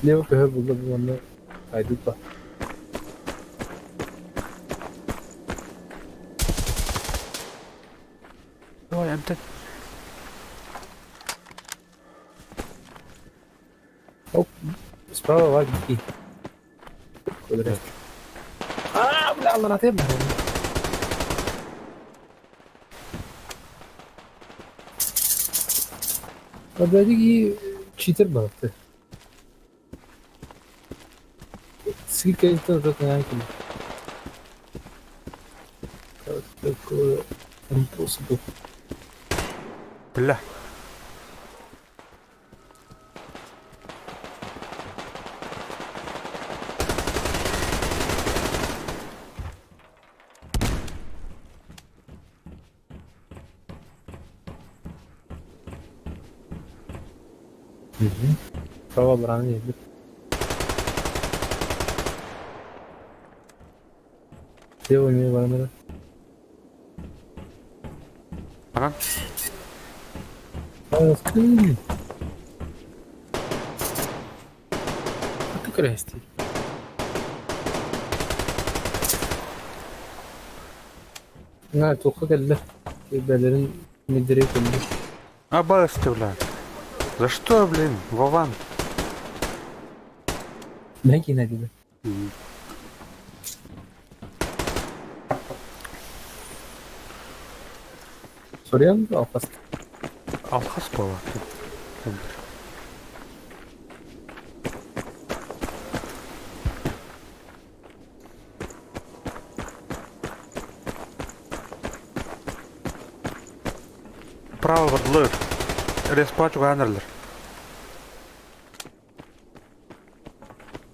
Слева көһө булла бу онно айдыппа. Давай, эмтэн. Оп, справа вагги. Квадрат. А, бля, аллараты бар. Квадратики читер барыпты. Сколько это уже на Как такое impossible. Бля. Право бараны иһит. Слева эмиэ баран эрэ. Анан. Скрин. А ты красти. На, туохха кэллэ. Бэлэрин мэдэрэ кэллэ. Абасты, бля. За что, блин, Вован? Мэн киинэ Соруйан алхас. Алхас буолар. Право бардылар. Респач уганерлер.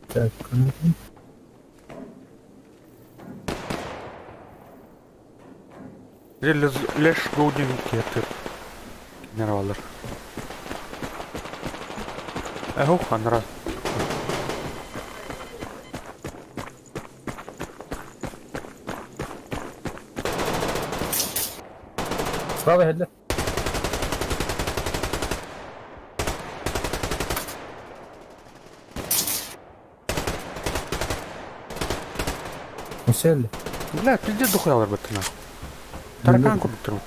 Так, Леш Голдин кетер. Генераллар. Эх, анра. Справа иһэллэр. Өссө Бля, пиздец духуялар быттына. Таракан курдук вот.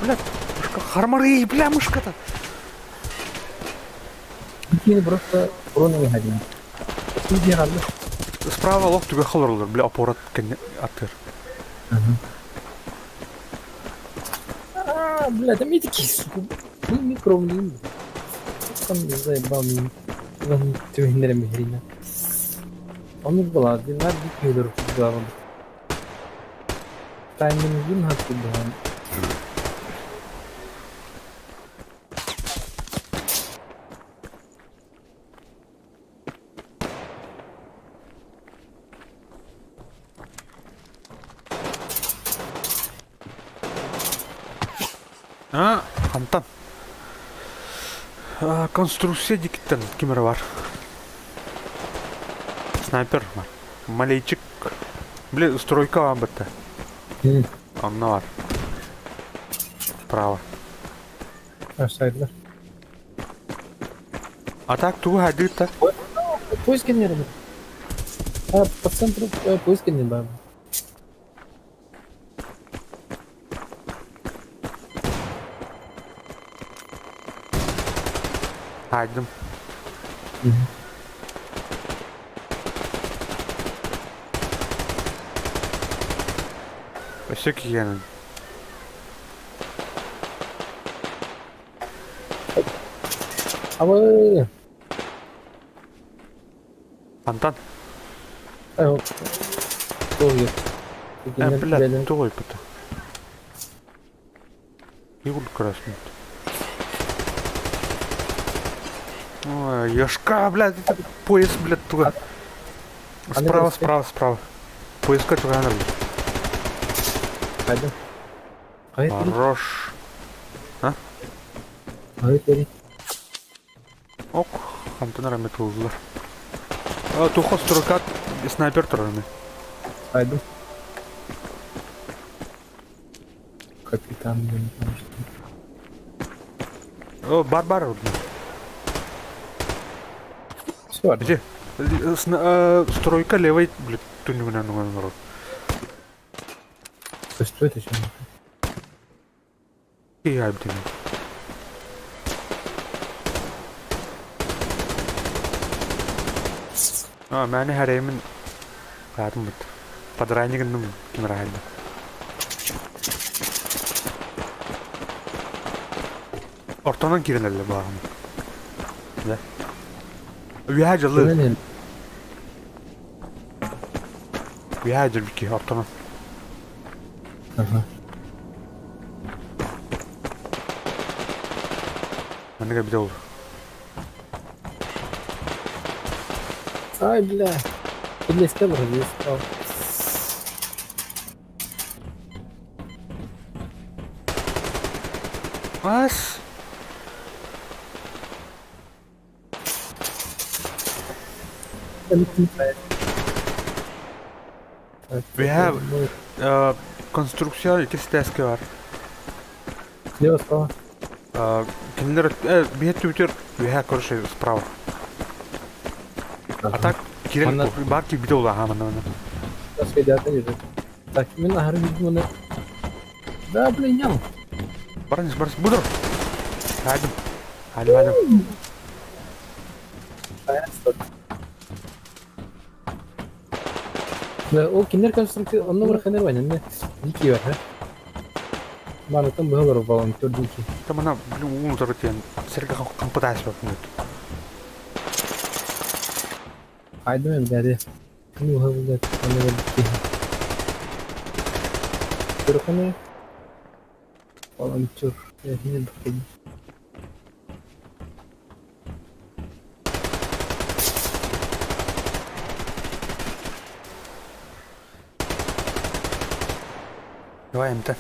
Бля, мышка, хармары, бля, мышка-то. Кини просто броны выходили. Справа лох түгә холорлар, бля, опорат атыр. А, бля, там такие, сука. Ну, микро, блин. Там заебал меня. Түһүннэрэ михрина. Onu была, динар бит главы. Таймингин хаттыдаан. А, хантан. А, конструкция дикиттен кимер бар. Снайпер бар. Малейчик. Бля, стройка вам бітті. Онно бар. Право. Aşağıda. А так тугу хадыта. Поиски не работает. А, по центру поиски не да. Хайдым. Өссө киһиэнин. Абы! Антон. Э, Э, блядь, тугуй пыта. Игул красный. Ой, Яшка, блядь, это пояс, блядь, туга. Справа, справа, справа. Пояска туга, блядь. Пойдем. Хорош. А? Ок, Антон Рамет ыллар. Тухос турукат снайпер тураны. Пойду. Капитан, блин, О, бар бар. Все, Где? Стройка левой, блин, түнүгүнэн народ. Что это еще? И блин. А, мэни харэймин хаатым бут. Подранигынным ким рахайда. Ортонон киренелле бааҕым. Да. Үөһэ дьылы. Үөһэ дьылбики ортонон. Ага. Манныга бите ол. Ай, бля. Підлізьте, вроде, став. Ас. We have конструкция икки ситээскэ бар. Слева, справа. Кинилэр биһи түбүтүр үөһэ короче справа. А так кирен бар кирбите улаха манна манна. Так, мен аһары видимо Да, блин, ням. Барыңыз, барыңыз, будур. Хадим. Хадим, хадим. Да, ол кинер конструкция, онно бар ханер вайнен, дикий бар, ха? Маны там быһалар волонтер дикий. Там она, блин, уун тарытен, серге кампытайс бар күнөт. Айдым бәде. Ну, ха, блядь, аны бар дикий. Көрөхөне? Волонтер. Я не бахын. Давай, МТ.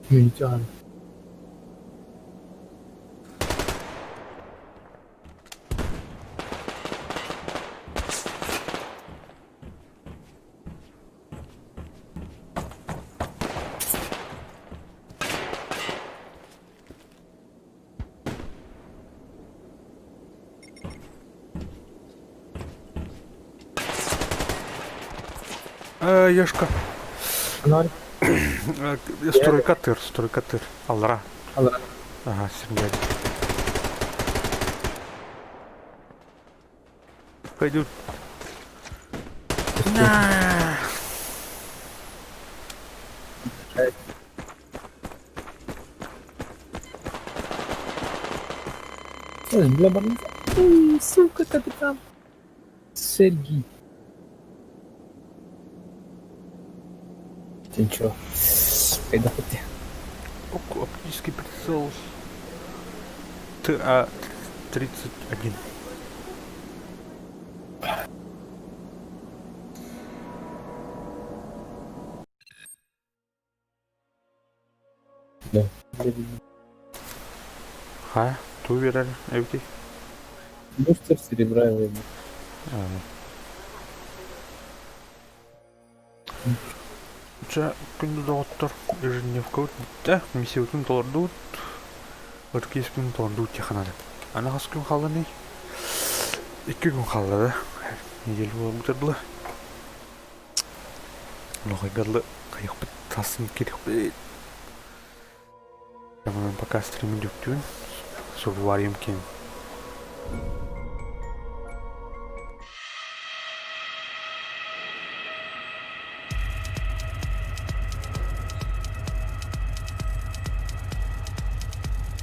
Ничего. Ешка. Ноль. Стройка тыр, стройка тыр. Аллара. Аллара. Ага, сергей. Пойдут. На. Ой, бля, барниза. Ой, сука, капитан. Сергей. Ты ничего. Кайда хоть. Ок, оптический прицел. ТА-31. Да. Ха, ту берер, эбити. Бустер серебра и Ча күндү доҕоттор ежедневка да миссиябытын толордубут. Ытык иэспин толордубут диэххэ наада. Аны хас күн хаалланый? Икки күн хаалла да. Неделя буолбута дылы. Лоҕойго дылы хайыахпыт тасын кириэхпит. Пока стримин дүктүүн. Субвариум кем.